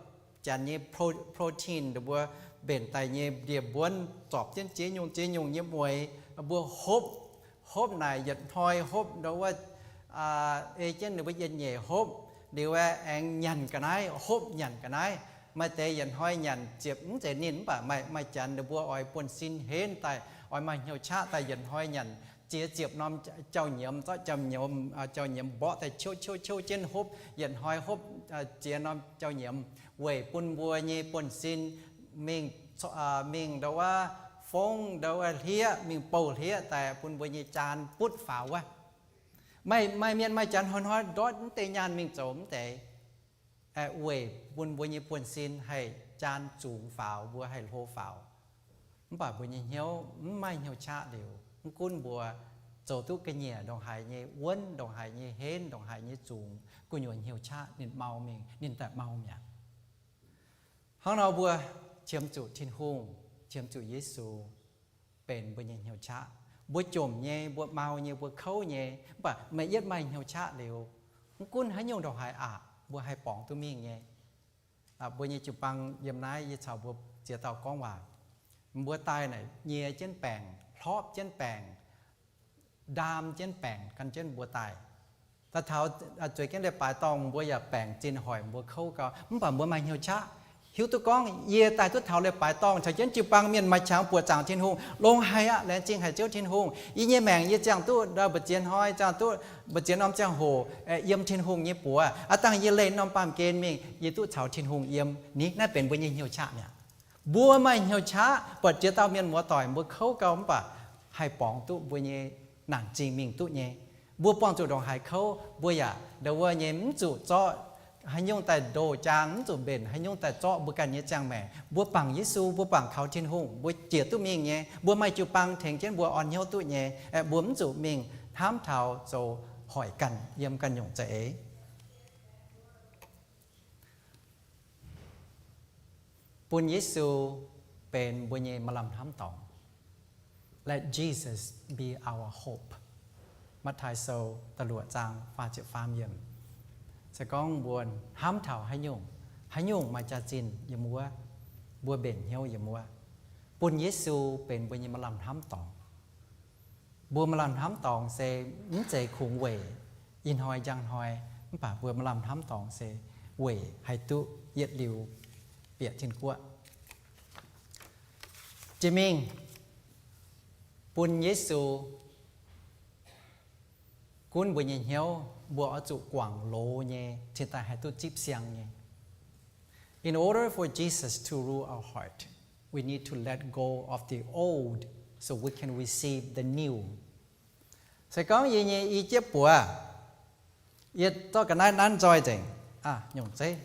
janx nyei protein, ndau mbuo mbenc daaih nyei ndie-mbuonv zorpc jienv ziex nyungc ziex nyungc nyei mueix, mbuo hopv, hopv naaic yietc hnoi hopv ndau wuov, ei jienv ninh mbuo yietc nyeic hopv. Liuz aengx nyanc ga'naaiv, hopv nyanc ga'naaiv. Maaih deix yietc hnoi nyanc ziepc mv zeiz ninh, mv baac maaih, maaih janx ninh mbuo oix buonv-sin henv daaih, oix maaih hnyouv qaqv daaih yietc hnoi nyanc ziex ziepc norm jauv-nyiemz, zorqv jauv-nyiemz, jauv-nyiemz mborqv daaih ciouv ciouv ciouv jienv hopv, yietc hnoi hopv ziex norm jauv-nyiemz weic bun mbuo nyei buonv-sin mingh, mingh ndau wuov fongv, ndau wuov hlieqv, mingh bouh hlieqv daaih bun mbuo nyei jaan butv faaux wuov. Maaih, maaih mienh maaih janx hnoi-hnoi ndortv mv deix nyaanh mingh zoux mv deix, weic bun mbuo nyei buonv-sin haih jaan zungx faaux, mbuo haih hlo faaux. Mv baac mbuo nyei hnyouv mv maaih hnyouv qaqv liuz, mv gunv mbuo zoux duqv ga'nyiec ndongc haaix nyei wuonv, ndongc haaix nyei henv, ndongc haaix nyei zungx, gu'nyuoz hnyouv qaqv ninh mau mingh, ninh daaih mau mi'aqv. Hnangv nor mbuo qiemx zuqc Tin-Hungh, qiemx zuqc Yesu benx mbuo nyei hnyouv qaqv. Mbuo jomc nyei, mbuo mau nyei, mbuo kouv nyei, mv baac meih yietv maaih hnyouv qaqv liuz, mv gunv haaix nyungc ndongc haaix aqc, mbuo haih borngz duqv mingh nyei. Mbuo nyei jiu-baang yiem naaiv yie caux mbuo ziex dauh gorngv waac, mbuo daaih naaic nyie jienv baengc, hlorpv jienv baengc, ndaam jienv baengc gan jienv mbuo daaih. Daaih taux zueiz jienv leiz-baaix dorngh mbuo yaac baengc zinh hoic mbuo kouv gau, mv baac mbuo maaih hnyouv qaqv, hiuv duqv gorngv yie daaih duqv taux leiz-baaix dorngh caux jienv jiu-baang mienh maaih qangx buoqc zaangc Tin-Hungh, longx haic aqv, laengz zingh haic Ziouv Tin-Hungh. Yie nyei maengc yie ziangh duqv ndau mbu'ziex hnoi, ziangh duqv mbu'ziex norm ziangh hoc yiem Tin-Hungh nyei buoz. Aav dangh yie leih norm baamh gen mingh, yie duqv caux Tin-Hungh yiem. Ni naaiv benx mbuo nyei hnyouv qaqv mi'aqv. Mbuo maaih hnyouv qaqv buatc jiex dauh mienh muoz-doic mbuo kouv gau mv baac haih borngz duqv mbuo nyei naanc zingh mingh duqv nyei. Mbuo buangh zuqc ndongc haaix kouv mbuo yaac ndau wuov nyei mv zuqc zorqv haaix nyungc daaih ndoh jaang, mv zuqc mbenc haaix nyungc daaih zorqv mbuo ganh nyei ziangh maengc. Mbuo bangc Yesu, mbuo bangc kaux Tin-Hungh, mbuo jiex duqv mingh nyei. Mbuo maaih jiu-baang tengx jienv mbuo orn hnyouv duqv nyei. Mbuo mv zuqc mingh hnamv taux zoux hoic ganh yiem ganh nyungc za'eix. Bun Yesu benx mbuo nyei maaih lamh hnamv dorngx. Let Jesus be our hope. Matv^taai Sou da'luoqc zaang faah ziepc faam yiemc. Se gorngv mbuo hnamv taux haaix nyungc, haaix nyungc maaih jaax-zinh yiem wuov, mbuo mbenc hnyouv yiem wuov, bun Yesu benx mbuo nyei maaih lamh hnamv dorngx. Mbuo maaih lamh hnamv dorngx se mv zeiz kungx weic ih hnoi njang hnoi, mv baac mbuo maaih lamh hnamv dorngx se weic haih duqv yietc liuz bieqc Tin-Guoqv. Jiex mingh bun Yesu gunv mbuo nyei hnyouv, mbuo oix zuqc guangc loz nyei cingx daaih haih duqv zipv siang nyei. In order for Jesus to rule our heart, we need to let go of the old so we can receive the new. Se gorngv yie nyei i jieqv buoz, yie zorqv ga'naaiv nanv nzoih nzengc, nyungc zeiv,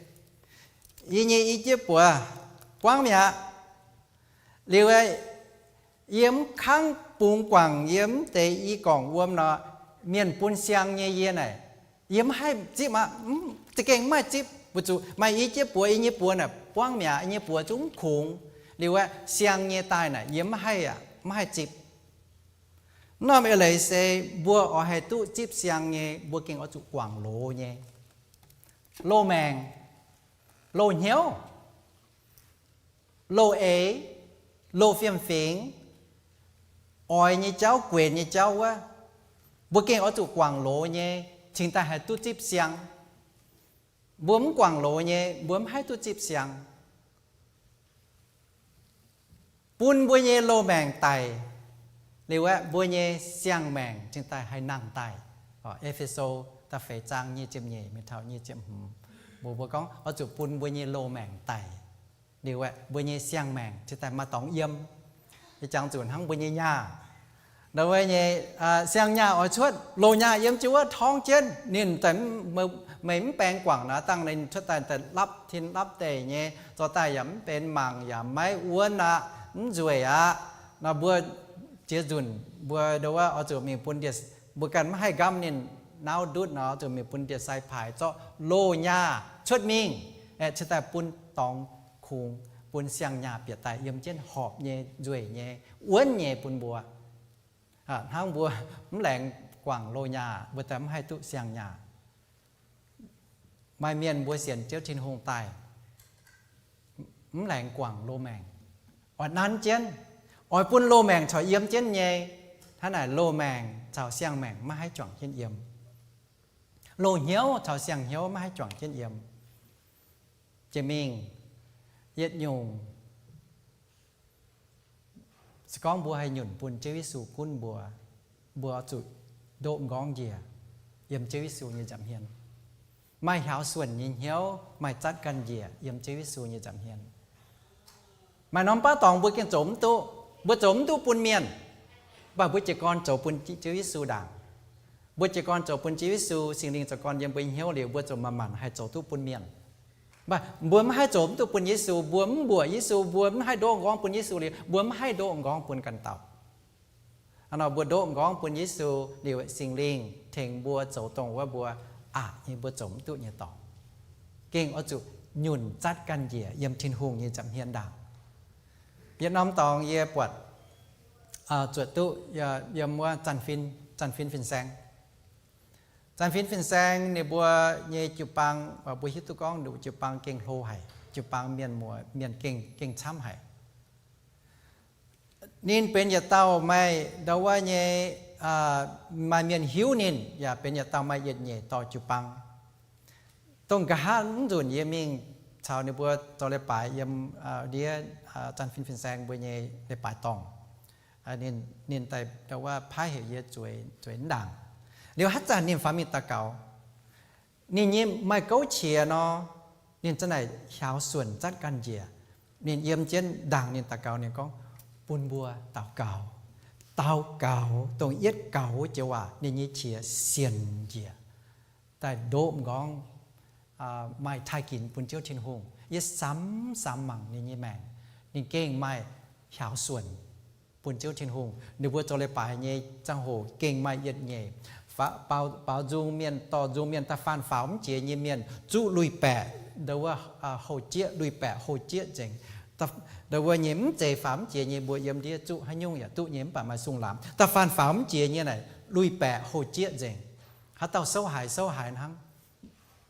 yie nyei i jieqv buoz buangv mi'aqv. Liuz yie mv kangv bungx guangc yie mv deix i gorngc wuom nor, mienh bun siang nyei yie naaic, yie mv haih zipv aqv. Za'gengh mv maaih zipv. Weic zuqc maaih i jieqv buoz, yie nyei buoz naaic buangv mi'aqv, yie nyei buoz zungv mv kungx. Liuz aeqv, siang nyei daaih naaic yie mv haih, mv haih zipv. Mv norm eix leiz se mbuo oix haih duqv zipv siang nyei, mbuo gengh oix zuqc guangc loz nyei. Loz-maengc, loz-hnyouv, loz-eix, loz-fiem-fingx, oix nyei jauv, guenx nyei jauv wuov, mbuo gengh oix zuqc guangc loz nyei cingx daaih haih duqv zipv siang. Mbuo mv guangc loz nyei mbuo mv haih duqv zipv siang. Bun mbuo nyei loz-maengc daic, liuz aeqv, mbuo nyei siang-maengc cingx daaih haih nangh daaih. E^fe^so da'feix zaang nyic ziepc nyeic mingh taux nyic ziepc hmz, mbuo, mbuo gorngv oix zuqc bun mbuo nyei loz-maengc daic, liuz aeqv, mbuo nyei siang-maengc cingx daaih maaih dorngx yiem. Ih jangx zuqc hnangv mbuo nyei nyaah, ndau wuov nyei siang-nyaah oix cuotv, loz-nyaah yiem jienv wuov torngv jienv ninh, meih mv baeng guangc naaic dangh ninh cuotv daaih, daaih lapv tin lapv deic nyei, zorqv daaih yaac mv benx mangc, yaac maiv wuonv aqv, mv nzueic aqv. Nor mbuo ziex nzunc mbuo ndau wuov oix zuqc mingh bun ndie, mbuo ganh mv haih nqamv ninh nauv ndutv nor, oix zuqc mingh bun ndie-sai paaix zorqv loz-nyaah cuotv mingh, aeqv, cingx daaih bun dorngx kungx, bun siang-nyaah bieqc daaih yiem jienv horpc nyei, nzueic nyei, wuonv nyei bun mbuo. Hnangv mbuo mv laengz guangc loz-nyaah, mbuo daaih mv haih duqv siang-nyaah. Maaih mienh mbuo sienx Ziouv Tin-Hungh daaih, mv laengz guangc loz-maengc, oix nanv jienv, oix bun loz-maengc caux yiem jienv nyei. Hnangv naaic loz-maengc caux siang-maengc maiv haih juangc jienv yiem. Loz-hnyouv caux siang-hnyouv maiv haih juangc jienv yiem. Jiex mingh yietc nyungc, se gorngv mbuo haih nyunc bun Ziouv Yesu gunv mbuo, mbuo oix zuqc ndoqv m'nqorngv njiec yiem Ziouv Yesu nyei nza'hmien. Maaih hiaaux suonc nyei hnyouv, maaih zatv ganh njiec yiem Ziouv Yesu nyei nza'hmien. Maaih norm baav dorngx mbuo gengh zoux mv duqv. Mbuo zoux mv duqv bun mienh, mv baac mbuo jiez gorn zoux bun Ziouv Yesu ndaangc. Mbuo jiez gorn zoux bun Ziouv Yesu, Singx Lingh zoux gorn yiem mbuo nyei hnyouv liuz, mbuo ziouc manc-manc haih zoux duqv bun mienh. Mv baac mbuo maiv haih zoux mv duqv bun Yesu, mbuo mv mbuoqc Yesu, mbuo maiv haih ndoqv m'nqorngv bun Yesu liuz, mbuo maiv haih ndoqv m'nqorngv bun ganh dauh. Hnangv nor mbuo ndoqv m'nqorngv bun Yesu liuz, Singx Lingh tengx mbuo zoux dongh wuov mbuo aqc nyei, mbuo zoux mv duqv nyei dorngx. Gengh oix zuqc nyunc zatv ganh njiec yiem Tin-Hungh nyei nza'hmien ndaangc. Yietc norm dorngx yie buatc zuotc duqv yiem wuov Zanc Fin, Zanc Fin Fin-Saeng. Zanc Fin Fin-Saeng ninh mbuo nyei jiu-baang, mbuo hiuv duqv gorngv jiu-baang gengh hlo haic, jiu-baang mienh muoz, mienh gengh, gengh camv haic. Ninh benx yietc dauh maaih ndau wuov nyei, maaih mienh hiuv ninh, yaac benx yietc dauh maaih yietc nyeic dorh jiu-baang. Dongh nqa'haav mv nzunc yie mingh caux ninh mbuo zoux leiz-baaix yiem ndiev Zanc Fin Fin-Saeng mbuo nyei leiz-baaix dorngh. Ninh, ninh daaih ndau wuov paaiv heuc yie zueiz, zueiz mv ndaangc. Liuz haaix zanc ninh faaux mingh daux gaux, ninh nyei maaih gouv qiex nor, ninh za'naaic hiaaux suonc zatv ganh njiec. Ninh yiem jienv ndaangc ninh daux gaux, ninh gorngv, bun mbuo daux gaux. Daux gaux, dongh yietv gaux wuov joux waac, ninh nyei qiex sienx njiec, daaih ndoqv m'nqorngv, maaih taaih ginx bun Ziouv Tin-Hungh. Yie samx samx mangc ninh nyei maengc, ninh gengh maaih hiaaux suonc bun Ziouv Tin-Hungh. Ninh mbuo zoux leiz-baaix nyei ziangh hoc gengh maaih yietc nyeic baaux nzung mienh, dorh nzung mienh, da'faanh faaux mv jiex nyei mienh zuqv lui-baeqc, ndau wuov houh jieqv, lui-baeqc houh jieqv nzengc. Ndau wuov nyei mv zeiz faaux mv jiex nyei, mbuo yiem ndiev zuqv haaix nyungc yaac duqv nyei, mv baac maaih sung-laamz. Da'faanh faaux mv jiex nyei naaic lui-baeqc houh jieqv nzengc. Haaix dauh souv haiz souv haiz hnangv.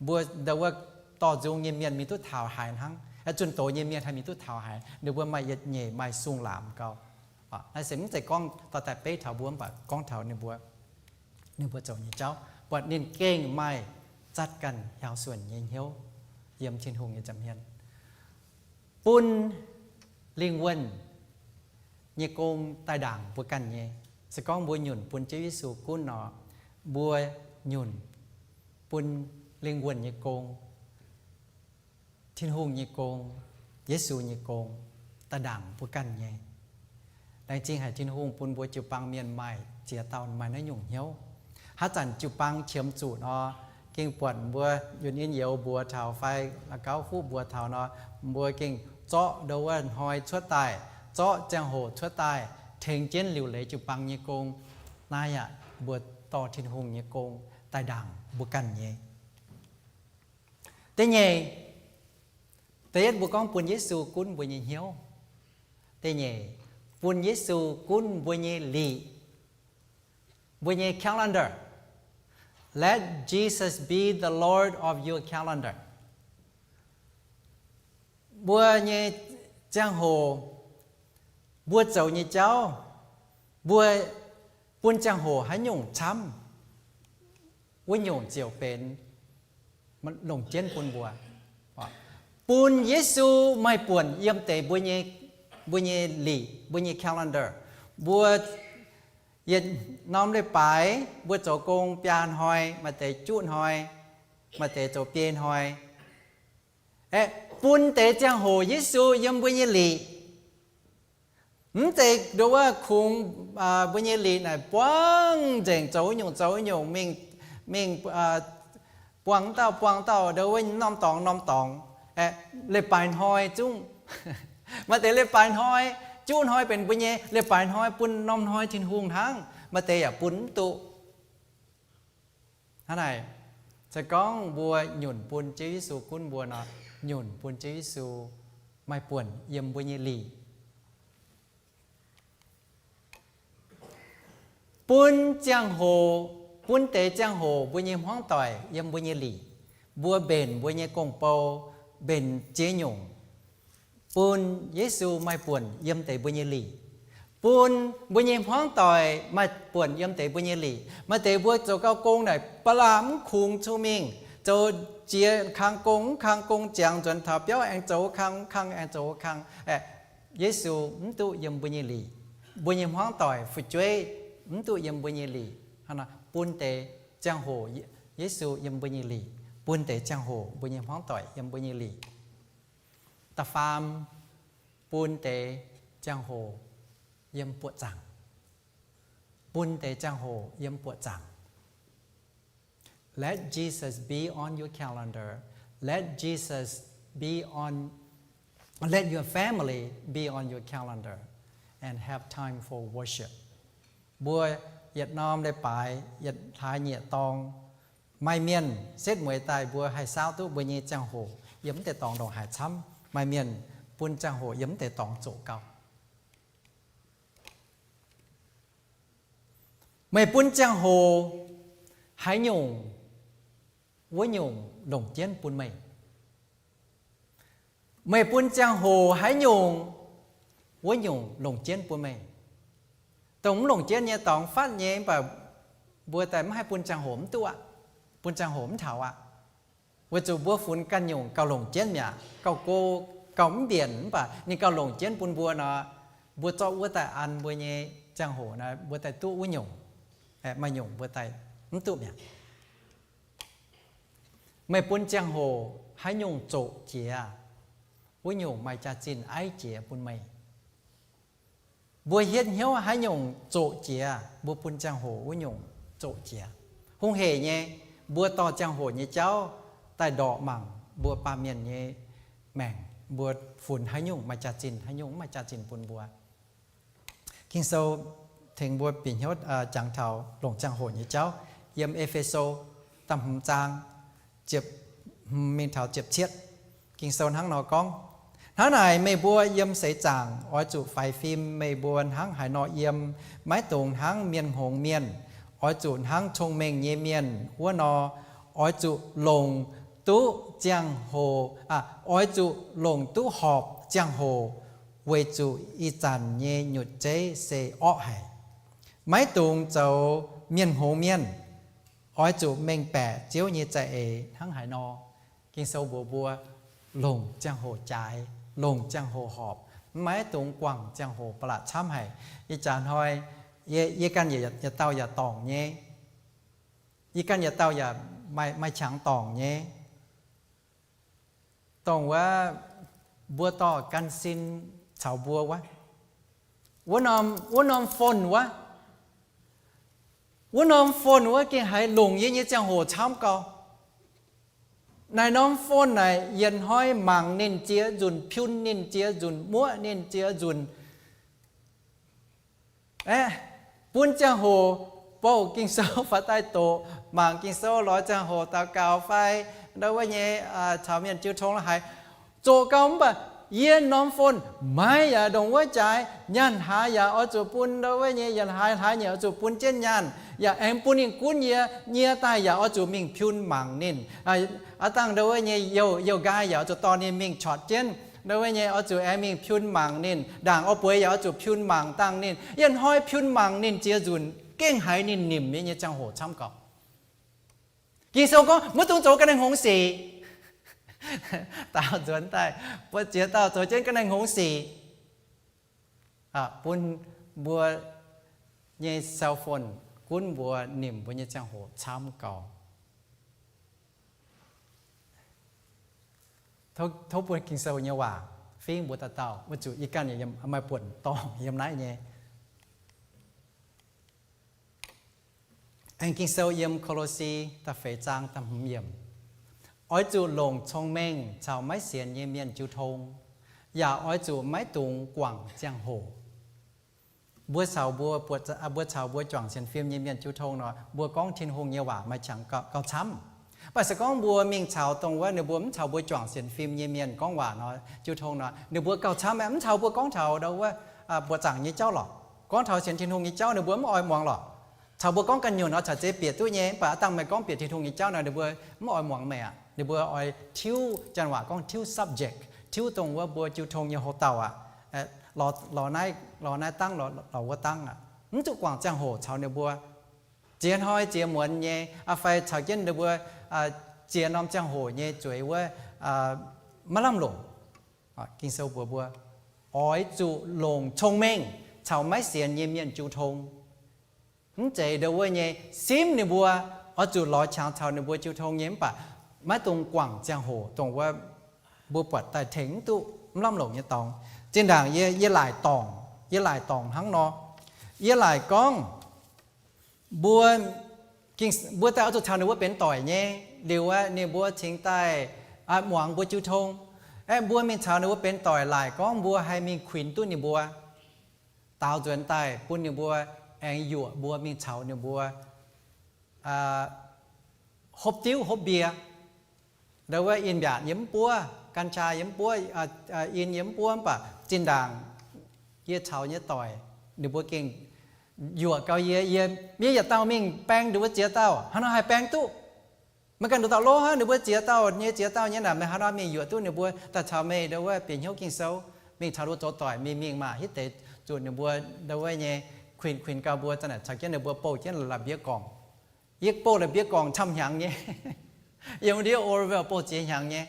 Mbuo ndau wuov dorh nzung nyei mienh mingh duqv taux haiz hnangv. Zunh doz nyei mienh haih mingh duqv taux haiz. Ninh mbuo maaih yietc nyeic maaih sung-laamz gau. Naaiv se mv zeiz gorngv dorh daaih beiv taux mbuo, mv baac gorngv taux ninh mbuo, ninh mbuo zoux nyei jauv, buatc ninh gengh maaih zatv ganh hiaaux suonc nyei hnyouv yiem Tin-Hungh nyei nza'hmien, bun lingh wuonh nyei gong daaih ndaangc mbuo ganh nyei. Se gorngv mbuo nyunc bun Ziouv Yesu gunv nor, mbuo nyunc bun lingh wuonh nyei gong, Tin-Hungh nyei gong, Yesu nyei gong daaih ndaangc mbuo ganh nyei. Laengz zingh haic Tin-Hungh bun mbuo jiu-baang mienh maaih ziex dauh maaih naaiv nyungc hnyouv. Haaix zanc jiu-baang qiemx zuqc nor, gengh buatc mbuo yunh in youz mbuox taux fai la'gauv fuqv mbuox taux nor, mbuo gengh zorqv ndau wuov hnoi cuotv daaih, zorqv ziangh hoc cuotv daaih tengx jienv liuc leiz jiu-baang nyei gong. Naaiv yaac mbuo dorh Tin-Hungh nyei gong daaih ndaangc mbuo ganh nyei. Da'nyeic, da'yietv mbuo gorngv bun Yesu gunv mbuo nyei hnyouv. Da'nyeic, bun Yesu gunv mbuo nyei liqc, mbuo nyei calendar. Let Jesus be the Lord of your calendar. Mbuo nyei ziangh hoc, mbuo zoux nyei jauv, mbuo bun ziangh hoc haaix nyungc camv, wuov nyungc ziouc benx longc jienv bun mbuo. Bun Yesu maaih buonc yiem deix mbuo nyei, mbuo nyei liqc, mbuo nyei calendar. Mbuo yietc norm leiz-baaix mbuo zoux gong biaa hnoi, maaih deix juqv hnoi, maaih deix zoux biei hnoi. Aeqv, bun deix ziangh hoc Yesu yiem mbuo nyei liqc. Mv zeiz nduov wuov kungx mbuo nyei liqc naaic buangv nzengc, zoux nyungc zoux nyungc mingh, mingh buangh dauh buangh dauh, nduov wuov norm dorngx norm dorngx. Aeqv, leiz-baaix hnoi zungv, maaih deix leiz-baaix hnoi, juqv hnoi benx mbuo nyei leiz-baaix hnoi, bun norm hnoi Tin-Hungh hnangv, maaih deix yaac bun mv duqv. Hnangv naaic, se gorngv mbuo nyunc bun Ziouv Yesu gunv mbuo nor, nyunc bun Ziouv Yesu maaih buonc yiem mbuo nyei liqc. Bun ziangh hoc, bun deix ziangh hoc mbuo nyei hmuangv doic yiem mbuo nyei liqc, mbuo mbenc mbuo nyei gong-bou, mbenc ziex nyungc, bun Yesu maaih buonc yiem deix mbuo nyei liqc, bun mbuo nyei hmuangv doic maaih buonc yiem deix mbuo nyei liqc. Maaih deix mbuo zoux gau gong naaic ba'laqc mv kungx cun mingh, zoux ziex kang gong, mv kang gong ziangx nzuonx taux biauv aengx zoux kang, mv kang aengx zoux kang. Aeqv, Yesu mv duqv yiem mbuo nyei liqc. Mbuo nyei hmuangv doic fu'jueiv mv duqv yiem mbuo nyei liqc. Hnangv naaic, bun deix ziangh hoc Yesu yiem mbuo nyei liqc, bun deix ziangh hoc mbuo nyei hmuangv doic yiem mbuo nyei liqc. Da'faam, bun deix ziangh hoc yiem buoqc zaangc. Bun deix ziangh hoc yiem buoqc zaangc. Let Jesus be on your calendar. Let Jesus be on, let your family be on your calendar and have time for worship. Mbuo yietc norm leiz-baaix, yietc hlaax nyieqc dorngx, maaih mienh setv mueiz daaih mbuo haih saauv duqv mbuo nyei ziangh hoc yiem wuov deix dorngx ndongc haaix camv. Maaih mienh bun ziangh hoc yiem wuov deix dorngx zoqc gau. Meih bun ziangh hoc haaix nyungc, wuov nyungc longc jienv bun meih. Meih bun ziangh hoc haaix nyungc, wuov nyungc longc jienv bun meih. Dongh mv longc jienv nyei dorngx fatv nyei, mv baac mbuo daaih mv haih bun ziangh hoc mv duqv aqv, bun ziangh hoc mv taux aqv. Weic zuqc mbuo funx ganh nyungc gauh longc jienv mi'aqv, gauh go, gauh mv mbienc, mv baac ninh gauh longc jienv bun mbuo nor, mbuo zorqv wuov daaih an mbuo nyei ziangh hoc nor, mbuo daaih duqv wuov nyungc. Maaih nyungc mbuo daaih mv duqv mi'aqv. Meih bun ziangh hoc haaix nyungc zoqc jiex, wuov nyungc maaih jaax-zinh aiv jiex bun meih. Mbuo hietv hnyouv haaix nyungc zoqc jiex, mbuo bun ziangh hoc wuov nyungc zoqc jiex. Hungh heic nyei, mbuo dorh ziangh hoc nyei jauv daaih ndorqc mangc mbuo baamh mienh nyei maengc, mbuo funx haaix nyungc maaih jaax-zinh, haaix nyungc mv maaih jaax-zinh bun mbuo. Ging-Sou tengx mbuo bieqc hnyouv jangx taux longc ziangh hoc nyei jauv. Yiem E^fe^so da'hmz zaang, ziepc hmz mingh taux ziepc cietv, Ging-Sou hnangv nor gorngv, Hnangv naaic meih mbuo yiem seix zaangc oix zuqc faix fim meih mbuo hnangv haaix nor yiem. Maiv dungx hnangv mienh hngongx mienh, oix zuqc hnangv cong-mengh nyei mienh wuov nor, oix zuqc longc duqv ziangh hoc, oix zuqc longc duqv horpc ziangh hoc, weic zuqc ih zanc nyei nyutc zeiv se orqv haic. Maiv dungx zoux mienh hngongx mienh, oix zuqc mengh baeqc Ziouv nyei za'eix hnangv haaix nor. Ging-Sou mbuox mbuo, longc ziangh hoc jaaix, longc ziangh hoc horpc, maiv dungx guangc ziangh hoc ba'laqc camv haic. Ih jaax hnoi yie ganh yietc dauh yaac dorngc nyei. Yie ganh yietc dauh yaac maaih qangx dorngc nyei. Dongh wuov mbuo dorh gan sin caux mbuo wuov, wuov norm phone wuov, wuov norm phone wuov gengh haiz longc yie nyei ziangh hoc camv gau. Naaiv norm phone naaic yietc hnoi mangc ninh ziex nzunc, piun ninh ziex nzunc, muoqv ninh ziex nzunc. Aeqv, bun ziangh hoc bouh Ging-Sou fai daaih doqc, mangc Ging-Sou lorz ziangh hoc daux gaux fai ndau wuov nyei caux mienh jiu tong la'haiz, zoqc gau. Mv baac yie norm phone maiv yaac ndongc wuov jaaix, nyaanh hlaax yaac oix zuqc bun ndau wuov nyei, yaac hlaax hlaax nyei oix zuqc bun jienv nyaanh, yaac aengx bun ninh gunv yie, nyie daaih yaac oix zuqc mingh piun mangc ninh. Aav dangh ndau wuov nyei youh nqaai yaac oix zuqc dorh ninh mingh corc jienv ndau wuov nyei, oix zuqc aengx mingh piun mangc ninh. Ndaangc oix bueix yaac oix zuqc piun mangc dangh ninh. Yietc hnoi piun mangc ninh ziex nzunc, gengh haiz ninh nimc yie nyei ziangh hoc camv gau. Ging-Sou gorngv maiv dungx zoux ga'naaiv hngongx sic. Daaux nzuonx daaih, mbuo ziex dauh zoux jienv ga'naaiv hngongx sic, bun mbuo nyei cell phone gunv mbuo, nimc mbuo nyei ziangh hoc camv gau. Tov bun Ging-Sou nyei waac fingv mbuo dauh dauh, weic zuqc yie ganh maaih buonc dorngc yiem naaiv nyei. Aengx Ging-Sou yiem Ko^lo^si da'feix zaang da'hmz yiemc, oix zuqc longc cong-mengh caux maiv sienx nyei mienh jiu tong, yaac oix zuqc maiv dungx guangc ziangh hoc. Mbuo caux mbuo, mbuo caux mbuo juangc sienx fim nyei mienh jiu tong nor, mbuo gorngv Tin-Hungh nyei waac maaih qangx gauh camv. Mv baac se gorngv mbuo mingh caux dongh wuov ninh mbuo mv caux mbuo juangc sienx fim nyei mienh gorngv waac nor, jiu tong nor, ninh mbuo gauh camv aqv. Mv caux mbuo gorngv taux ndau wuov buoqc zaangc nyei jauv lorqc, gorngv taux sienx Tin-Hungh nyei jauv ninh mbuo mv oix muangx lorqc. Caux mbuo gorngv ganh nyunc nor caux zeiz bieqc duqv nyei, mv baac aav dangh meih gorngv bieqc Tin-Hungh nyei jauv nor ninh mbuo mv oix muangx meih aqv. Ninh mbuo oix tiuv, janx waac gorngv tiuv subject, tiuv dongh wuov mbuo jiu tong nyei houx-dauh aqv. Lorz naaiv, lorz naaiv dangv, lorz wuov dangv aqv. Mv zuqc guangc ziangh hoc caux ninh mbuo. Ziex hnoi ziex muonz nyei, fai caux jienv ninh mbuo ziex norm ziangh hoc nyei zueiz wuov, maiv lamh longc. Ging-Sou mbuox mbuo, oix zuqc longc cong-mengh caux maiv sienx nyei mienh jiu tong. Mv zeiz ndau wuov nyei simv ninh mbuo, oix zuqc lorz qangx caux ninh mbuo jiu tong nyei, mv baac maiv dungx guangc ziangh hoc dongh wuov mbuo buatc daaih tengx mv duqv, mv lamh longc nyei dorngx. Zinh ndaangc yie, yie laaic dorngc, yie laaic dorngc hnangv nor. Yie laaic gorngv mbuo, mbuo daaih oix zuqc caux ninh mbuo benx doic nyei. Liuz aqv, ninh mbuo cingx daaih muangx mbuo jiu tong. Aeqv, mbuo mingh caux ninh mbuo benx doic laaic gorngv mbuo haih mingh kuinx duqv ninh mbuo, daaux nzuonx daaih bun ninh mbuo aengx yuoqc mbuo mingh caux ninh mbuo hopv diuv hopv mbie. Ndau wuov in mbiaatc yie mv buov, gan qaa yie mv buov, in yie mv buov, mv baac zinh ndaangc yie caux nyei doic ninh mbuo gengh yuoqc gau yie. Yie, yie yietc dauh mingh baeng ninh mbuo ziex dauh, haaix nor haih baeng duqv? Meih ganh nduqc dauh lov hnangv, ninh mbuo ziex dauh nyei ziex dauh nyei naaic, meih haaix nor mingh yuoqc duqv ninh mbuo daaih caux meih ndau wuov bieqc hnyouv Ging-Sou, mingh caux ninh mbuo zoux doic mingh, mingh maah, hitv deix zuqc ninh mbuo ndau wuov nyei kuinx, kuinx gau mbuo za'naaic caux jienv ninh mbuo bouh jienv la'mbiev gorngv. Yie bouh la'mbiev gorngv camv hnyangx nyei. Yiem ndiev Oregon bouh ziex hnyangx nyei.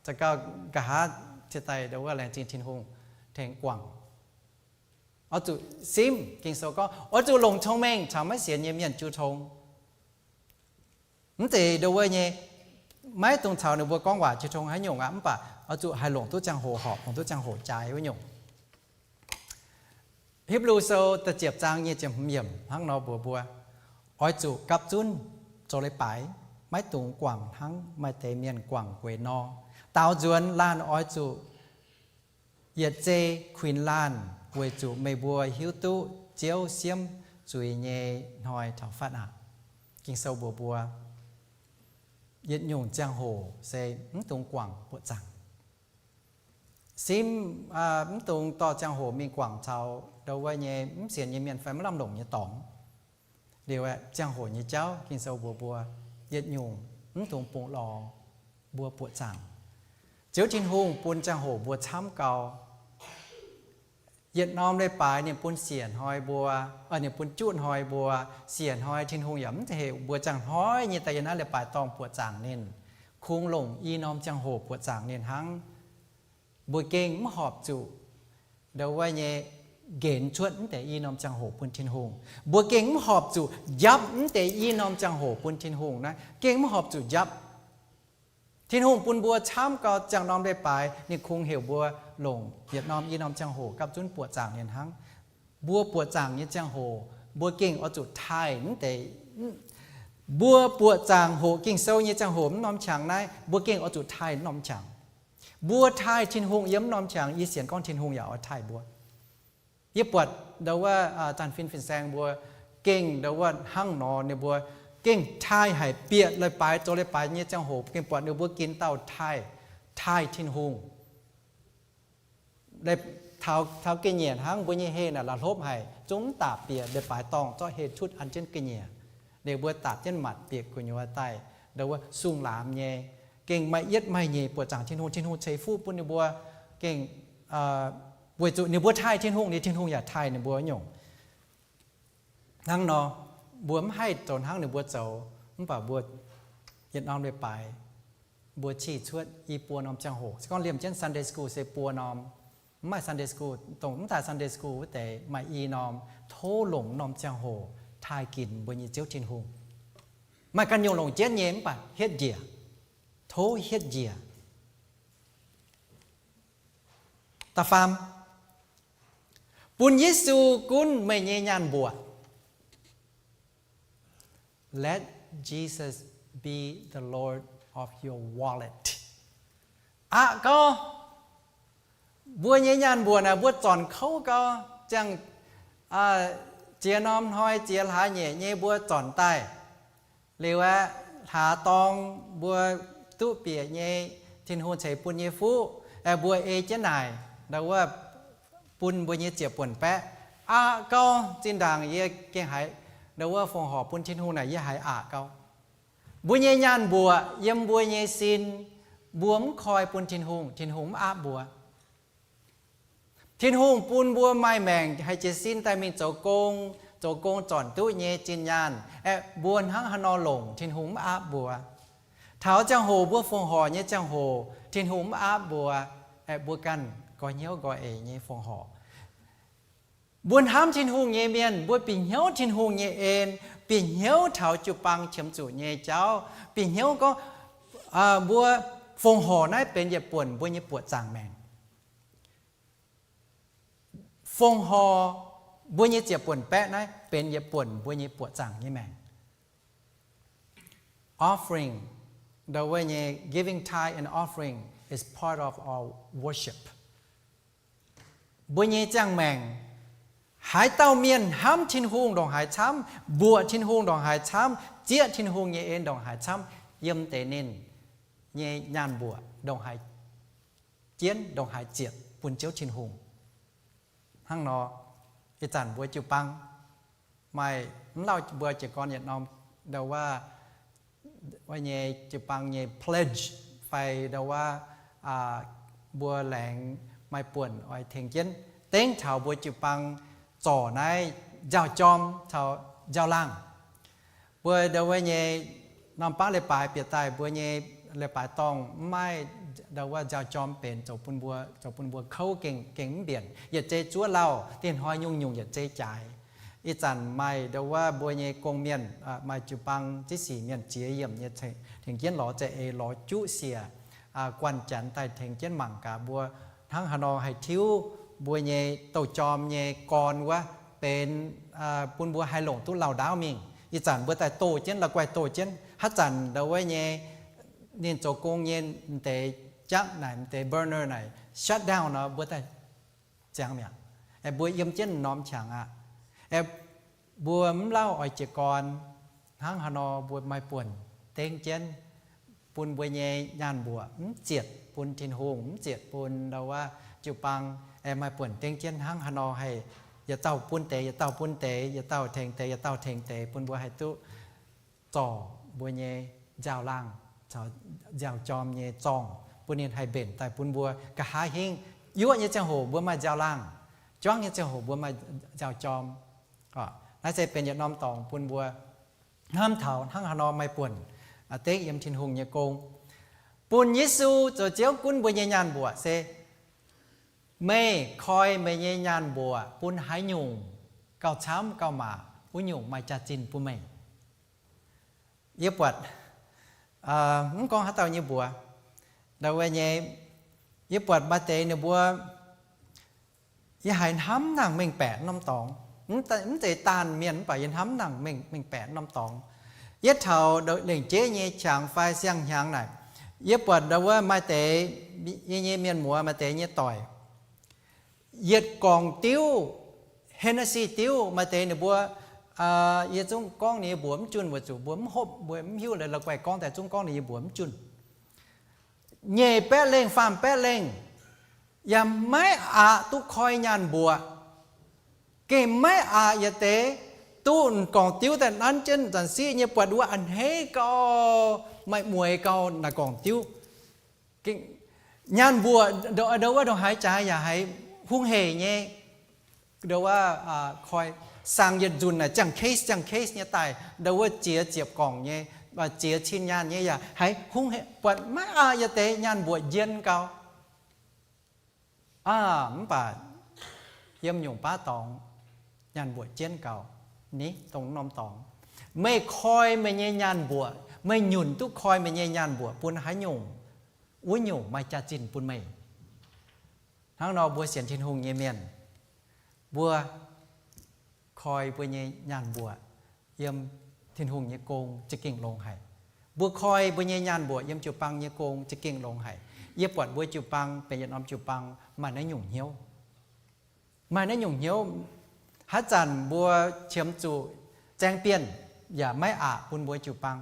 Za'gengh nqa'haav ciex daaih ndau wuov laengz zingh Tin-Hungh tengx guangc. Oix zuqc simv, Ging-Sou gorngv oix zuqc longc cong-mengh caux maiv sienx nyei mienh jiu tong. Mv zeiz ndau wuov nyei, maiv dungx caux ninh mbuo gorngv waac jiu tong haaix nyungc aqv, mv baac oix zuqc haih longc duqv ziangh hoc horpc, longc duqv ziangh hoc jaaix wuov nyungc. Hipv^lu Sou da'ziepc zaang nyic ziepc hmz yiemc hnangv nor mbuox mbuo, oix zuqc gapv zunv zoux leiz-baaix, maiv dungx guangc hnangv maaih deix mienh guangc weic nor. Daaux nzuonx laanh oix zuqc yietc zei kuinx laanh, weic zuqc meih mbuo hiuv duqv Ziouv siemv zuiz nyei hnoi taux fatv aqv. Ging-Sou mbuox mbuo, yietc nyungc ziangh hoc se mv dungx guangc buoqc zaangc. Simv, mv dungx dorh ziangh hoc mingh guangc caux ndau wuov nyei mv sienx nyei mienh fai maiv lamh longc nyei dorngx. Liuz aeqv, ziangh hoc nyei jauv Ging-Sou mbuox mbuo, yietc nyungc mv dungx bungx lorz mbuo buoqc zaangc. Ziouv Tin-Hungh bun ziangh hoc mbuo camv gau. Yietc norm leiz-baaix ninh bun siec hnoi mbuo, ninh bun juqv hnoi mbuo. Siec hnoi Tin-Hungh yaac mv heuc mbuo ziangh hnoi nyei daaih yiem naaiv leiz-baaix dorngh buoqc zaangc ninh. Kungx longc i norm ziangh hoc buoqc zaangc ninh hnangv. Mbuo gengh mv horpc zuqc ndau wuov nyei nqenx cuotv mv deix i norm ziangh hoc bun Tin-Hungh. Mbuo gengh mv horpc zuqc njapv mv deix i norm ziangh hoc bun Tin-Hungh naaiv. Gengh mv horpc zuqc njapv. Tin-Hungh bun mbuo camv gau ziangh norm leiz-baaix, ninh kungx heuc mbuo longc yietc norm i norm ziangh hoc gapv zunv buoqc zaangc ninh hnangv. Mbuo buoqc zaangc nyei ziangh hoc, mbuo gengh oix zuqc taaih mv deix. Mbuo buoqc zaangc hoqc Ging-Sou nyei ziangh hoc mv norm qangx naaiv, mbuo gengh oix zuqc taaih mv norm qangx. Mbuo taaih Tin-Hungh yiem mv norm qangx, yie sienx gorngv Tin-Hungh yaac oix taaih mbuo. Yie buatc ndau wuov Zanh Fin fin-saeng mbuo gengh ndau wuov hnangv nor, ninh mbuo gengh taaih haic, bieqc leiz-baaix zoux leiz-baaix nyei ziangh hoc gengh buatc ninh mbuo gin dauh taaih, taaih Tin-Hungh. Taux ga'nyiec hnangv mbuo nyei heh naaic la'hlopv haic, zungv mv daapc bieqc leiz-baaix dorngh, zorqv heh cuotv an jienv ga'nyiec. Ninh mbuo daapc jienv matc bieqc gu'nyuoz daaih ndau wuov sung laamz nyei, gengh maaih yietv maaih nyeic buoqc zaangc Tin-Hungh. Tin-Hungh ceix fuqv bun ninh mbuo gengh weic zuqc ninh mbuo taaih Tin-Hungh, liuz Tin-Hungh yaac taaih ninh mbuo nyungc. Hnangv nor, mbuo mv haih zoux hnangv ninh mbuo zoux, mv baac mbuo yietc norm leiz-baaix mbuo cih cuotv i buo norm ziangh hoc. Se gorngv liemh jienv Sunday school se buo norm, mv maaih Sunday school, dongh mv daaih Sunday school wuov deix maaih i norm, tov longc norm ziangh hoc taaih ginx mbuo nyei Ziouv Tin-Hungh. Maaih ganh nyungc longc jienv nyei mv baac hietv njiec, tov hietv njiec. Da'faam, bun Yesu gunv meih nyei nyaanh mbuoqc. Let Jesus be the Lord of your wallet. Aqv gau, mbuo nyei nyaanh mbuoqc naaic mbuo zornc kouv gau, ziangh ziex norm hnoi ziex hlaax nyeic nyei mbuo zornc daaih. Liuz aeqv, hlaax dorng mbuo duqv bieqc nyei, Tin-Hungh ceix bun nyei fuqv, aeqv, mbuo ei jienv naaic, ndau wuov bun mbuo nyei ziepc buonc baeqv. Aqv gau, zinh ndaangc yie gengh haiz ndau wuov fongc horc bun Tin-Hungh naaic yie haiz aqc gau. Mbuo nyei nyaanh mbuoqc yiem mbuo nyei sin, mbuo mv koi bun Tin-Hungh, Tin-Hungh mv aapv mbuo. Tin-Hungh bun mbuo maaih maengc haih jiez sin daaih mingh zoux gong, zoux gong zornc duqv nyei zinh nyaanh, aeqv, mbuo hnangv haaix nor longc, Tin-Hungh mv aapv mbuo. Taux ziangh hoc mbuo fongc horc nyei ziangh hoc, Tin-Hungh mv aapv mbuo, aeqv, mbuo ganh nqoi hnyouv nqoi eix nyei fongc horc. Mbuo hnamv Tin-Hungh nyei mienh, mbuo bieqc hnyouv Tin-Hungh nyei en, bieqc hnyouv taux jiu-baang qiemx zuqc nyei jauv, bieqc hnyouv gorngv mbuo fongc horc naaiv benx yietc buonc mbuo nyei buoqc zaangc maengc. Fongc horc mbuo nyei ziepc buonc baeqv naaiv benx yietc buonc mbuo nyei buoqc zaangc nyei maengc. Offering, Ndau wuov nyei giving tithe and offering is part of our worship. Mbuo nyei ziangh maengc, haaix dauh mienh hnamv Tin-Hungh ndongc haaix camv, mbuoqc Tin-Hungh ndongc haaix camv, zieqv Tin-Hungh nyei en ndongc haaix camv, yiem deix ninh nyei nyaanh mbuoqc ndongc haaix jienv, ndongc haaix zietc bun Ziouv Tin-Hungh. Hnangv nor, ih zanc mbuo jiu-baang maaih mv lauh mbuo jiez gorn yietc norm ndau wuov nyei jiu-baang nyei pledge fai ndau wuov mbuo laengz maaih buonc oix tengx jienv dengv taux mbuo jiu-baang zorc naaiv nziaaux jorm caux nziaaux laangh. Mbuo ndau wuov nyei norm baav leiz-baaix bieqc daaih mbuo nyei leiz-baaix dorngh mv maaih ndau wuov nziaaux jorm benx zoux bun mbuo, zoux bun mbuo kouv gengh, gengh mv mbienc. Yietc zei zuov lauh, dinh hnoi nyungc-nyungc yietc zei jaaix. Ih zanc maaih ndau wuov mbuo nyei gong-mienh, maaih jiu-baang ziex sic mienh jiex yiemc nyei tengx jienv lorz za'eix, lorz juqv siec, guanh janx daaih tengx jienv mangc gaax mbuo hnangv haaix nor haih tiuv mbuo nyei douh jorm nyei gorn wuov benx bun mbuo haih longc duqv lauh ndaauv mingh. Ih zanc mbuo daaih doh jienv, la'guaih doh jienv. Haaix zanc ndau wuov nyei ninh zoux gong nyei m'deix jaqv naaic, m'deix burner naaic shut down nor, mbuo daaih ziangx mi'aqv. Mbuo yiem jienv norm qangx aqv. Mbuo mv lauh oix jiez gorn hnangv haaix nor mbuo maaih buonc dengv jienv bun mbuo nyei nyaanh mbuoqc mv zietc bun Tin-Hungh, mv zietc bun ndau wuov jiu-baang, maaih buonc dengv jienv hnangv haaix nor haih yietc dauh bun deix, yietc dauh bun deix, yietc dauh tengx deix, yietc dauh tengx deix, bun mbuo haih duqv zorc mbuo nyei nziaaux laangh caux nziaaux jorm nyei zorngh, bun ninh haih mbenc daaih bun mbuo nqa'haav hingv yuoqv nyei ziangh hoc mbuo maaih nziaaux laangh, juangv nyei ziangh hoc mbuo maaih nziaaux jorm. Naaiv se benx yietc norm dorngx bun mbuo hnamv taux hnangv haaix nor maaih buonc dengv yiem Tin-Hungh nyei gong. Bun Yesu zoux Ziouv gunv mbuo nyei nyaanh mbuoqc se, meih koi meih nyei nyaanh mbuoqc bun haaix nyungc gauh camv gauh maac, wuov nyungc maaih jaax-zinh bun meih. Yie buatc, mv gorngv haaix dauh nyei mbuox, ndau wuov nyei, yie buatc maaih deix ninh mbuo, yie haiz hnamv nangc mengh baeqc norm dorngx. Mv zeiz daanh mienh mv baac yie hnamv nangc mengh, mengh baeqc norm dorngx. Yie taux lengc jeiv nyei qangx fai siang-hnyangx naaic, yie buatc ndau wuov maaih deix, yie nyei mienh muoz maaih deix nyei doic yietc gorngc diuv, Hennessy diuv, maaih deix ninh mbuo, yie zungv gorngv ninh nyei mbuox mv junh weic zuqc mbuo mv hopv, mbuo mv hiuv, la'guaih gorngv daaih zungv gorngv ninh nyei mbuox mv junh. Nyeic baeqv lengh, faam baeqv lengh, yaac maiv aqc duqv koi nyaanh mbuoqc. Gengh maiv aqc yietc deix, duqv m'gorngc diuv daaih nanv jienv zanc siqv nyei buatc wuov a'hneiv gau, maaih mueiz gau naaic gorngc diuv. Nyaanh mbuoqc ndau wuov ndongc haaix jaaix yaac haiz hungh heic nyei. Ndau wuov koi, sangx yietc nzunc naaic ziangh case ziangh case nyei daaih, ndau wuov ziex ziepc gorngc nyei, ziex cin nyaanh nyei yaac haiz hungh heic, buatc maiv aqc yietc deix nyaanh mbuoqc njien gau. Aa, mv baac yiem nyungc baav dorngx nyaanh mbuoqc jienv gau. Ni dongh norm dorngx, meih koi meih nyei nyaanh mbuoqc, meih nyunc duqv koi meih nyei nyaanh mbuoqc bun haaix nyungc, wuov nyungc maaih jaax-zinh bun meih. Hnangv nor mbuo sienx Tin-Hungh nyei mienh, mbuo koi mbuo nyei nyaanh mbuoqc yiem Tin-Hungh nyei gong za'gengh longx haic. Mbuo koi mbuo nyei nyaanh mbuoqc yiem jiu-baang nyei gong za'gengh longx haic. Yie buatc mbuo jiu-baang benx yietc norm jiu-baang maaih naaiv nyungc hnyouv. Maaih naaiv nyungc hnyouv, haaix zanc mbuo qiemx zuqc zaeng bienh yaac maiv aqc bun mbuo jiu-baang.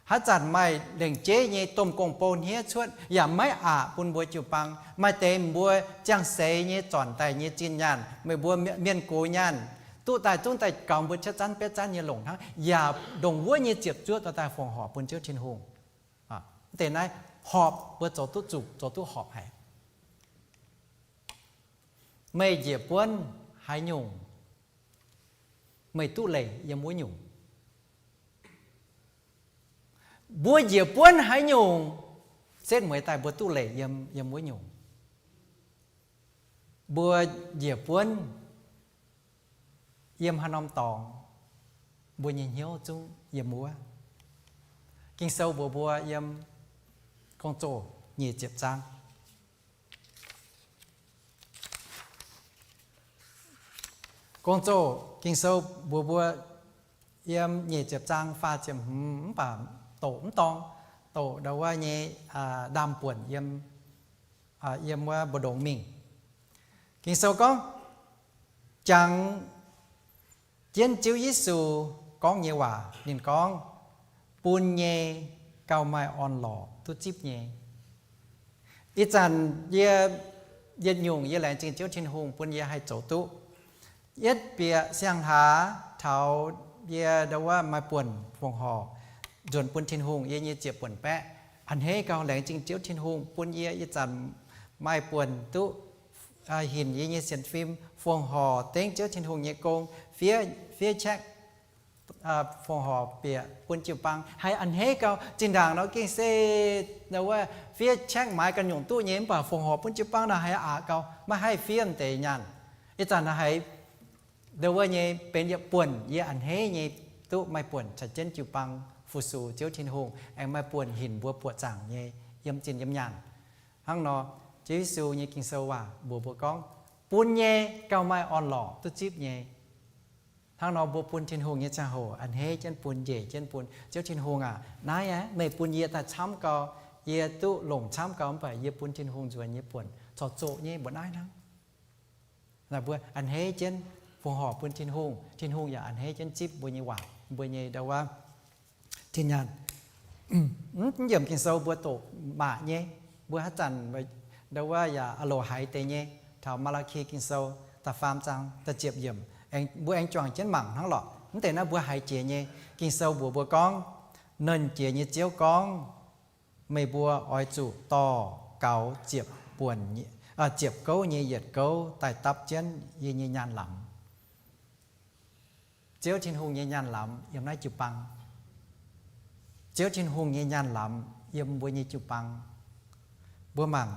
Haaix zanc maaih lengc jeiv nyei domh gong-bou hniev cuotv yaac maiv aqc bun mbuo jiu-baang. Maaih deix mbuo ziangh seix nyei zornc daaih nyei zinh nyaanh, meih mbuo mienh gox nyaanh, duqv daaih zungv daaih gaux mbuo cietv zanv betv zanv nyei longc hnangv, yaac ndongc wuov nyei ziepc zuoqv dorh daaih fongc horc bun Ziouv Tin-Hungh. Deix naaiv horpc mbuo zoux duqv zuqc, zoux duqv horpc haic. Meih njiec buonv haaix nyungc, meih duqv leiz yiem wuov nyungc. Mbuo njiec buonv haaix nyungc, setv mueiz daaih mbuo duqv leiz yiem, yiem wuov nyungc. Mbuo njiec buonv yiem haaix norm dorngx, mbuo nyei hnyouv zungv yiem wuov. Ging-Sou mbuox mbuo yiem Gong-Zoh nyic ziepc zaang. Gong-Zoh Ging-Sou mbuox mbuo yiem nyic ziepc zaang faah ziepc hmz, mv baac doqc mv dorng, doqc ndau wuov nyei ndaamv-buonc yiem, yiem wuov mbu'ndongx mingh. Ging-Sou gorngv, jangx jienv Ziouv Yesu gorngv nyei waac. Ninh gorngv, bun nyei gauh maaih orn-lorqc duqv zipv nyei. Ih zanc yie yietc nyungc yie laengz zingh Ziouv Tin-Hungh bun yie haih zoux duqv. Yietv bieqc siang-hlaax taux yie ndau wuov maaih buonc fongc horc nzuonx bun Tin-Hungh, yie nyei ziepc buonc baeqv. A'hneiv gauh laengz zingh Ziouv Tin-Hungh bun yie ih zanc maaih buonc duqv hinc yie nyei sienx fim, fongc horc dengv Ziouv Tin-Hungh nyei gong, fiev, fiev check, fongc horc bieqc bun jiu-baang. Haiz a'hneiv gauh. Zinh ndaangc nor gengh se wuov fiev check maaiz ganh nyungc duqv nyei, mv baac fongc horc bun jiu-baang nor haiz aqc gauh, maiv haih fiev m'deix nyaanh. Ih zanc nor haiz ndau wuov nyei benx yietc buonc yie a'hneiv nyei duqv maaih buonc caux jienv jiu-baang fu-sux Ziouv Tin-Hungh, aengx maaih buonc hinc mbuo buoqc zaangc nyei yiem zinh yiem nyaanh. Hnangv nor, Ziouv Yesu nyei Ging-Sou waac mbuox mbuo gorngv, bun nyei gauh maaih orn-lorqc duqv zipv nyei. Hnangv nor mbuo bun Tin-Hungh nyei ziangh hoc a'hneiv jienv bun, njiec jienv bun, Ziouv Tin-Hungh aac, naaiv aeqv, meih bun yie daaih camv gau, yie duqv longc camv gau, mv baac yie bun Tin-Hungh nzuonx nyei buonc corc zoqc nyei mbuo naaiv hnangv. Naaic mbuo a'hneiv jienv fongc horc bun Tin-Hungh, Tin-Hungh yaac a'hneiv jienv zipv mbuo nyei waac, mbuo nyei ndau wuov zinh nyaanh. Mv yiemc Ging-Sou mbuo doqc maac nyei, mbuo haaix zanc ndau wuov yaac a'loc haiz deix nyei, taux Maa^laa^ki Ging-Sou da'faam zaang da'ziepc yiemc, mbuo aengx juangc jienv mangc hnangv lorqc. Mv deix naaiv mbuo haiz jiex nyei. Ging-Sou mbuox mbuo gorngv, Nernh Jiex nyei Ziouv gorngv, meih mbuo oix zuqc dorh gaux ziepc buonc, ziepc gouv nyei yietc gouv daaih dapv jienv yie nyei nyaanh lamz. Ziouv Tin-Hungh nyei nyaanh lamz yiem naaiv jiu-baang. Ziouv Tin-Hungh nyei nyaanh lamz yiem mbuo nyei jiu-baang. Mbuo mangc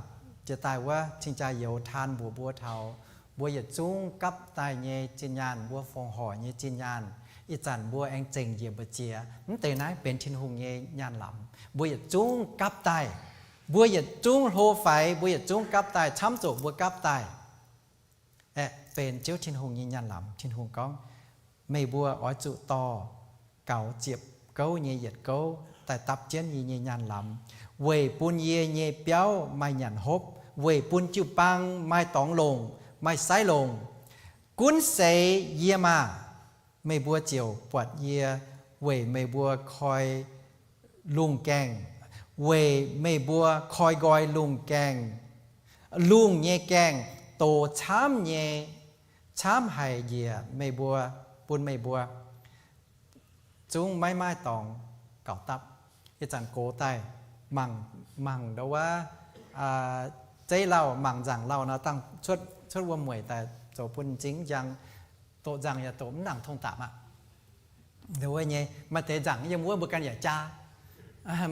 jiex daaih wuov cing-jaa-youz taan mbuox mbuo taux, mbuo yietc zungv gapv daaih nyei zinh nyaanh, mbuo fongc horc nyei zinh nyaanh, ih zanc mbuo aengx zengc njiec mbu'ziex. Mv deix naaiv benx Tin-Hungh nyei nyaanh lamz. Mbuo yietc zungv gapv daaih. Mbuo yietc zungv hlo faix, mbuo yietc zungv gapv daaih, camv zoqc mbuo gapv daaih. Aeqv, benx Ziouv Tin-Hungh nyei nyaanh lamz. Tin-Hungh gorngv, meih mbuo oix zuqc dorh gaux ziepc gouv nyei yietc gouv daaih dapv jienv yie nyei nyaanh lamz, weic bun yie nyei biauv maaih nyanc hopv, weic bun jiu-baang maaih dorngx longc, maaih saiv longc. Gunv seix yie maah! Meih mbuo ziouc buatc yie, weic meih mbuo koi lungh gaengh, weic meih mbuo koi nqoi lungh gaengh. Lungh nyei gaengh doz camv nyei, camv haic njiec meih mbuo, bun meih mbuo zungv maiv maaih dorngx gaux dapv. Ih zanc gox daaih mangc, mangc ndau wuov zeiv lauh, mangc nzaangc lauh nor, dangh cuotv, cuotv wuom-mueic daaih zoux bun m'zing njang, doqc nzaangc yaac doqc mv nangc tong dapc aqv. Ndau wuov nyei, maaih deix nzaangc yiem wuov mbuo ganh yaac jaa.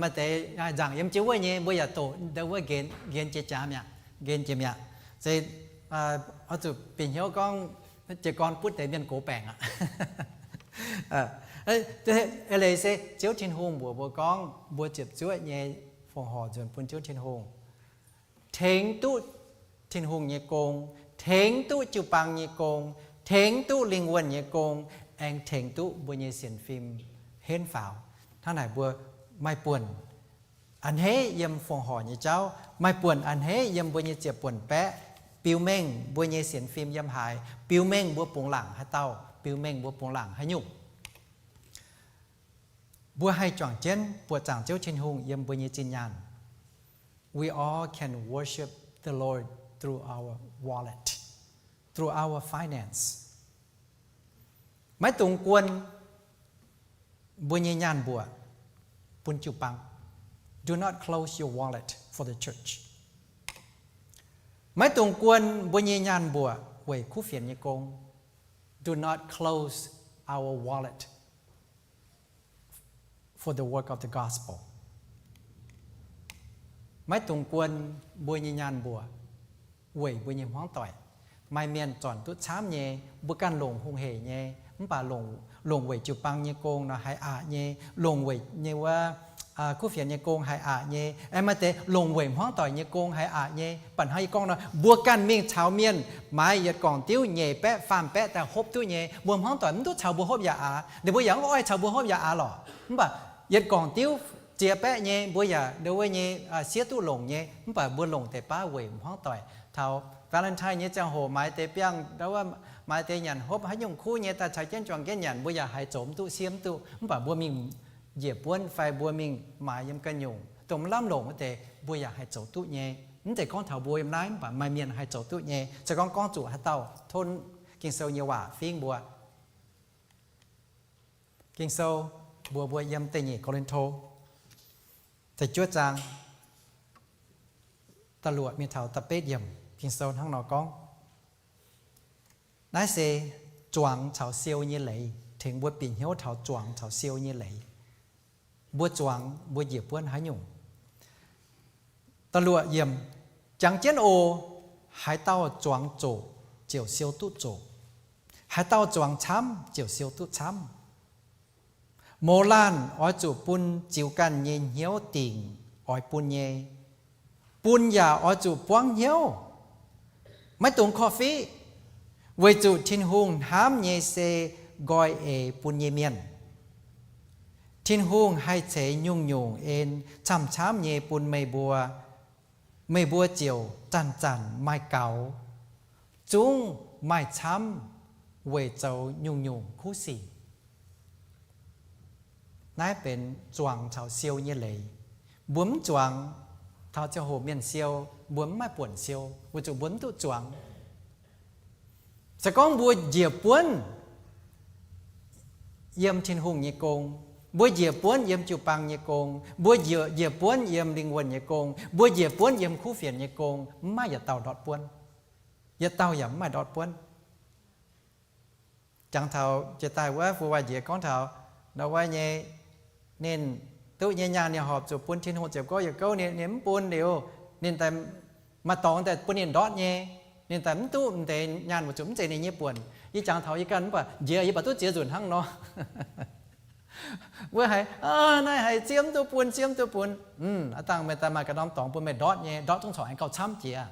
Maaih deix nzaangc yiem jienv wuov nyei, mbuo yaac doqc ndau wuov nqenx, nqenx jiex jaax mi'aqv, nqenx jiex mi'aqv. Se oix zuqc bieqc hnyouv gorngv jiez gorn butv deix mienh gox baengc aqv. Eix leiz se Ziouv Tin-Hungh mbuox mbuo gorngv mbuo ziepc zuoqv nyei fongc horc nzuonx bun Ziouv Tin-Hungh, tengx duqv Tin-Hungh nyei gong, tengx duqv jiu-baang nyei gong, tengx duqv lingh wuonh nyei gong, aengx tengx duqv mbuo nyei sienx fim henv faaux. Hnangv naaic mbuo maaih buonc a'hneiv yiem fongc horc nyei jauv, maaih buonc a'hneiv yiem mbuo nyei ziepc buonc baeqv, biux mengh mbuo nyei sienx fim yiem haaix, biux mengh mbuo bungx laangc haaix dauh, biux mengh mbuo bungx laangc haaix nyungc. Mbuo haih juangc jienv buoqc zaangc Ziouv Tin-Hungh yiem mbuo nyei zinh nyaanh. We all can worship the Lord through our wallet, through our finance. Maiv dungx guon mbuo nyei nyaanh mbuoqc bun jiu-baang. Do not close your wallet for the church. Maiv dungx guon mbuo nyei nyaanh mbuoqc weic kuv fienx nyei gong. Do not close our wallet for the work of the gospel. Maiv dungx guon mbuo nyei nyaanh mbuoqc weic mbuo nyei hmuangv doic. Maaih mienh zornc duqv camv nyei, mbuo ganh longc hungh heic nyei, mv baac longc, longc weic jiu-baang nyei gong nor haiz aqc nyei, longc weic nyei wuov kuv fienx nyei gong haiz aqc nyei, aengx maaih deix longc weic hmuangv doic nyei gong haiz aqc nyei. Baac hnangv yie gorngv nor, mbuo ganh mingh caux mienh maaiz yietc gorngc diuv nyeic baeqv faam baeqv daaih hopv duqv nyei, mbuo hmuangv doic mv duqv caux mbuo hopv yaac aqc, ninh mbuo yaac mv oix caux mbuo hopv yaac aqc lorqc. Mv baac yietc gorngc diuv ziex baeqv nyei, mbuo yaac ndo wuov nyei, siev duqv longc nyei, mv baac mbuo longc deix baav weic hmuangv doic. Taux Valentine nyei ziangh hoc maaiz deix biangh, maaiz deix nyanc hopv haaix nyungc kuv nyei daaih caux jienv juangc jienv nyanc, mbuo yaac haiz zoux mv duqv siev mv duqv. Mv baac mbuo mingh njiec buonv fai mbuo mingh maaiz yiem ganh nyungc dongh mv lamh longc wuov deix, mbuo yaac haiz zoux duqv nyei. Mv zeiz gorngv taux mbuo yiem naaiv, mv baac maaih mienh haiz zoux duqv nyei. Se gorngv gorngv zuqc haaix dauh tov Ging-Sou nyei waac fingv mbuo. Ging-Sou mbuox mbuo yiem da'nyeic Ko^lin^to da'juov zaang da'luoqc mingh taux da'betv yiemc, Ging-Sou hnangv nor gorngv, naaiv se zuangx caux siou nyei leiz, tengx mbuo bieqc hnyouv taux zuangx caux siou nyei leiz. Mbuo zuangx mbuo njiec buonv haaix nyungc? Da'luoqc yiemc, jangx jienv oc. Haaix dauh zuangx zoqc ziouc siou duqv zoqc. Haaix dauh zuangx camv ziouc siou duqv camv. Mouz laanh oix zuqc bun ziux ganh nyei hnyouv dingc oix bun nyei. Bun yaac oix zuqc buangv hnyouv, maiv dungx korv-fiqv, weic zuqc Tin-Hungh hnamv nyei se nqoi eix bun nyei mienh. Tin-Hungh haih ceix nyungc-nyungc en camv-camv nyei bun meih mbuo. Meih mbuo ziouc zanc-zanc maaih gaux, zungv maaih camv weic zoux nyungc-nyungc kuv sic. Naaiv benx zuangx caux siou nyei leiz. Mbuo mv zuangx, taux ziangh hoc mienh siou, mbuo mv maaih buonc siou, weic zuqc mbuo mv duqv zuangx. Se gorngv mbuo njiec buonv yiem Tin-Hungh nyei gong, mbuo njiec buonv yiem jiu-baang nyei gong, mbuo njiec buonv yiem lingh wuonh nyei gong, mbuo njiec buonv yiem kuv fienx nyei gong, mv maaih yietc dauh ndortv buonv. Yietc dauh yaac mv maaih ndortv buonv. Jangx taux jiex daaih wuov fu waaic njiec gorngv taux ndau wuov nyei, ninh duqv nyei nyaanh ninh horpc zuqc bun Tin-Hungh ziepc gouv yietc gouv, ninh mv bun liuz, ninh daaih maaih dorngx daaih bun ninh ndortv nyei. Ninh daaih mv duqv m'deix nyaanh weic zuqc mv zeiz ninh nyei buonc. Yie jangx taux yie ganh mv baac njiec yie baac duqv ziex nzunc hnangv nor. Wuov haiz, naaiv haiz ziev mv duqv bun, ziev mv duqv bun. Aav dangh meih daaih maaih ganh norm dorngx bun meih ndortv nyei, ndortv zungv corc aengx gauh camv jiex.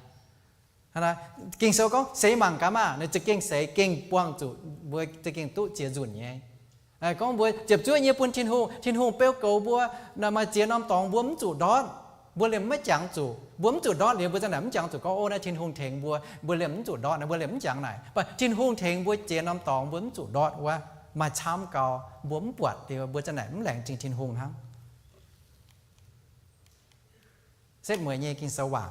Ging-Sou gorngv seix mangc gaax maah! Ninh za'gengh seix, gengh buangh zuqc mbuo za'gengh duqv ziex nzunc nyei. Gorngv mbuo ziepc zuoqv nyei bun Tin-Hungh, Tin-Hungh beu goux mbuo, maaih ziex norm dorngx mbuo mv zuqc ndortv, mbuo liemh maiv jangx zuqc. Mbuo mv zuqc ndortv liuz mbuo za'naaic mv jangx zuqc gorngv, O, naaiv Tin-Hungh tengx mbuo, mbuo liemh mv zuqc ndortv, mbuo liemh mv jangx naaic. Mv baac Tin-Hungh tengx mbuo ziex norm dorngx mbuo mv zuqc ndortv wuov, maaih camv gau, mbuo mv buatc liuz mbuo za'naaic mv laengz zingh Tin-Hungh hnangv. Setv mueiz nyei Ging-Sou waac,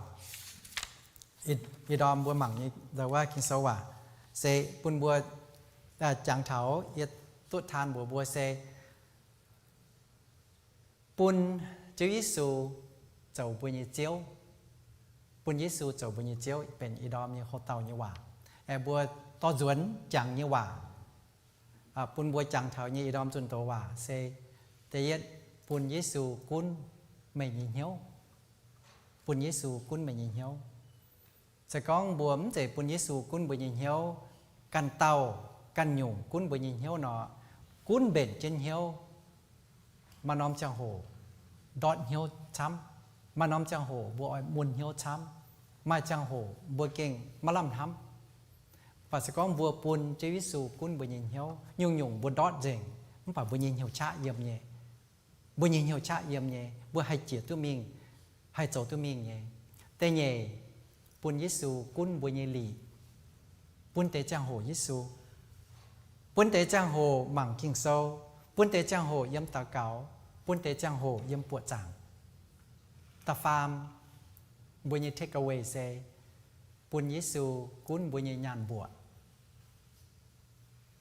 ih ndorm mbuo mangc nyei wuov Ging-Sou waac se bun mbuo jangx taux yie duqv taan mbuox mbuo se bun Ziouv Yesu zoux mbuo nyei Ziouv. Bun Yesu zoux mbuo nyei Ziouv benx ih ndorm nyei houx-dauh nyei waac. Aengx mbuo dorh nzuonx jangx nyei waac bun mbuo jangx taux nyei ih ndorm zunh doz waac se, da'yietv, bun Yesu gunv meih nyei hnyouv. Bun Yesu gunv meih nyei hnyouv. Se gorngv mbuo mv zeiz bun Yesu gunv mbuo nyei hnyouv, ganh dauh ganh nyungc gunv mbuo nyei hnyouv nor, gunv mbenc jienv hnyouv. Maaih norm ziangh hoc ndortv hnyouv camv. Maaih norm ziangh hoc mbuo oix mun hnyouv camv. Maaih ziangh hoc mbuo gengh maiv lamh hnamv. Mv baac se gorngv mbuo bun Ziouv Yesu gunv mbuo nyei hnyouv, nyungc-nyungc mbuo ndortv nzengc, mv baac mbuo nyei hnyouv qaqv yiem nyei. Mbuo nyei hnyouv qaqv yiem nyei, mbuo haih jiex duqv mingh, haih zoux duqv mingh nyei. Da'nyeic, bun Yesu gunv mbuo nyei lic. Bun deix ziangh hoc Yesu, bun deix ziangh hoc mangc Ging-Sou, bun deix ziangh hoc yiem daux gaux, bun deix ziangh hoc yiem buoqc zaangc. Da'faam, mbuo nyei takeaway se bun Yesu gunv mbuo nyei nyaanh mbuoqc.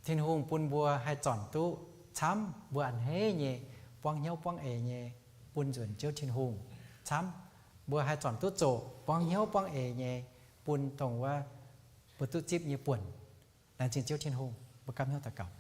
Tin-Hungh bun mbuo haih zornc duqv camv mbuo a'hneiv nyei, buangv hnyouv buangv eix nyei, bun nzuonx Ziouv Tin-Hungh camv. Mbuo haih zornc duqv zoqc buangv hnyouv buangv eix nyei, bun dongh wuov mbuo duqv zipv nyei buonc. Laengz zingh Ziouv Tin-Hungh. Mbuo gapv hnyouv daux gaux.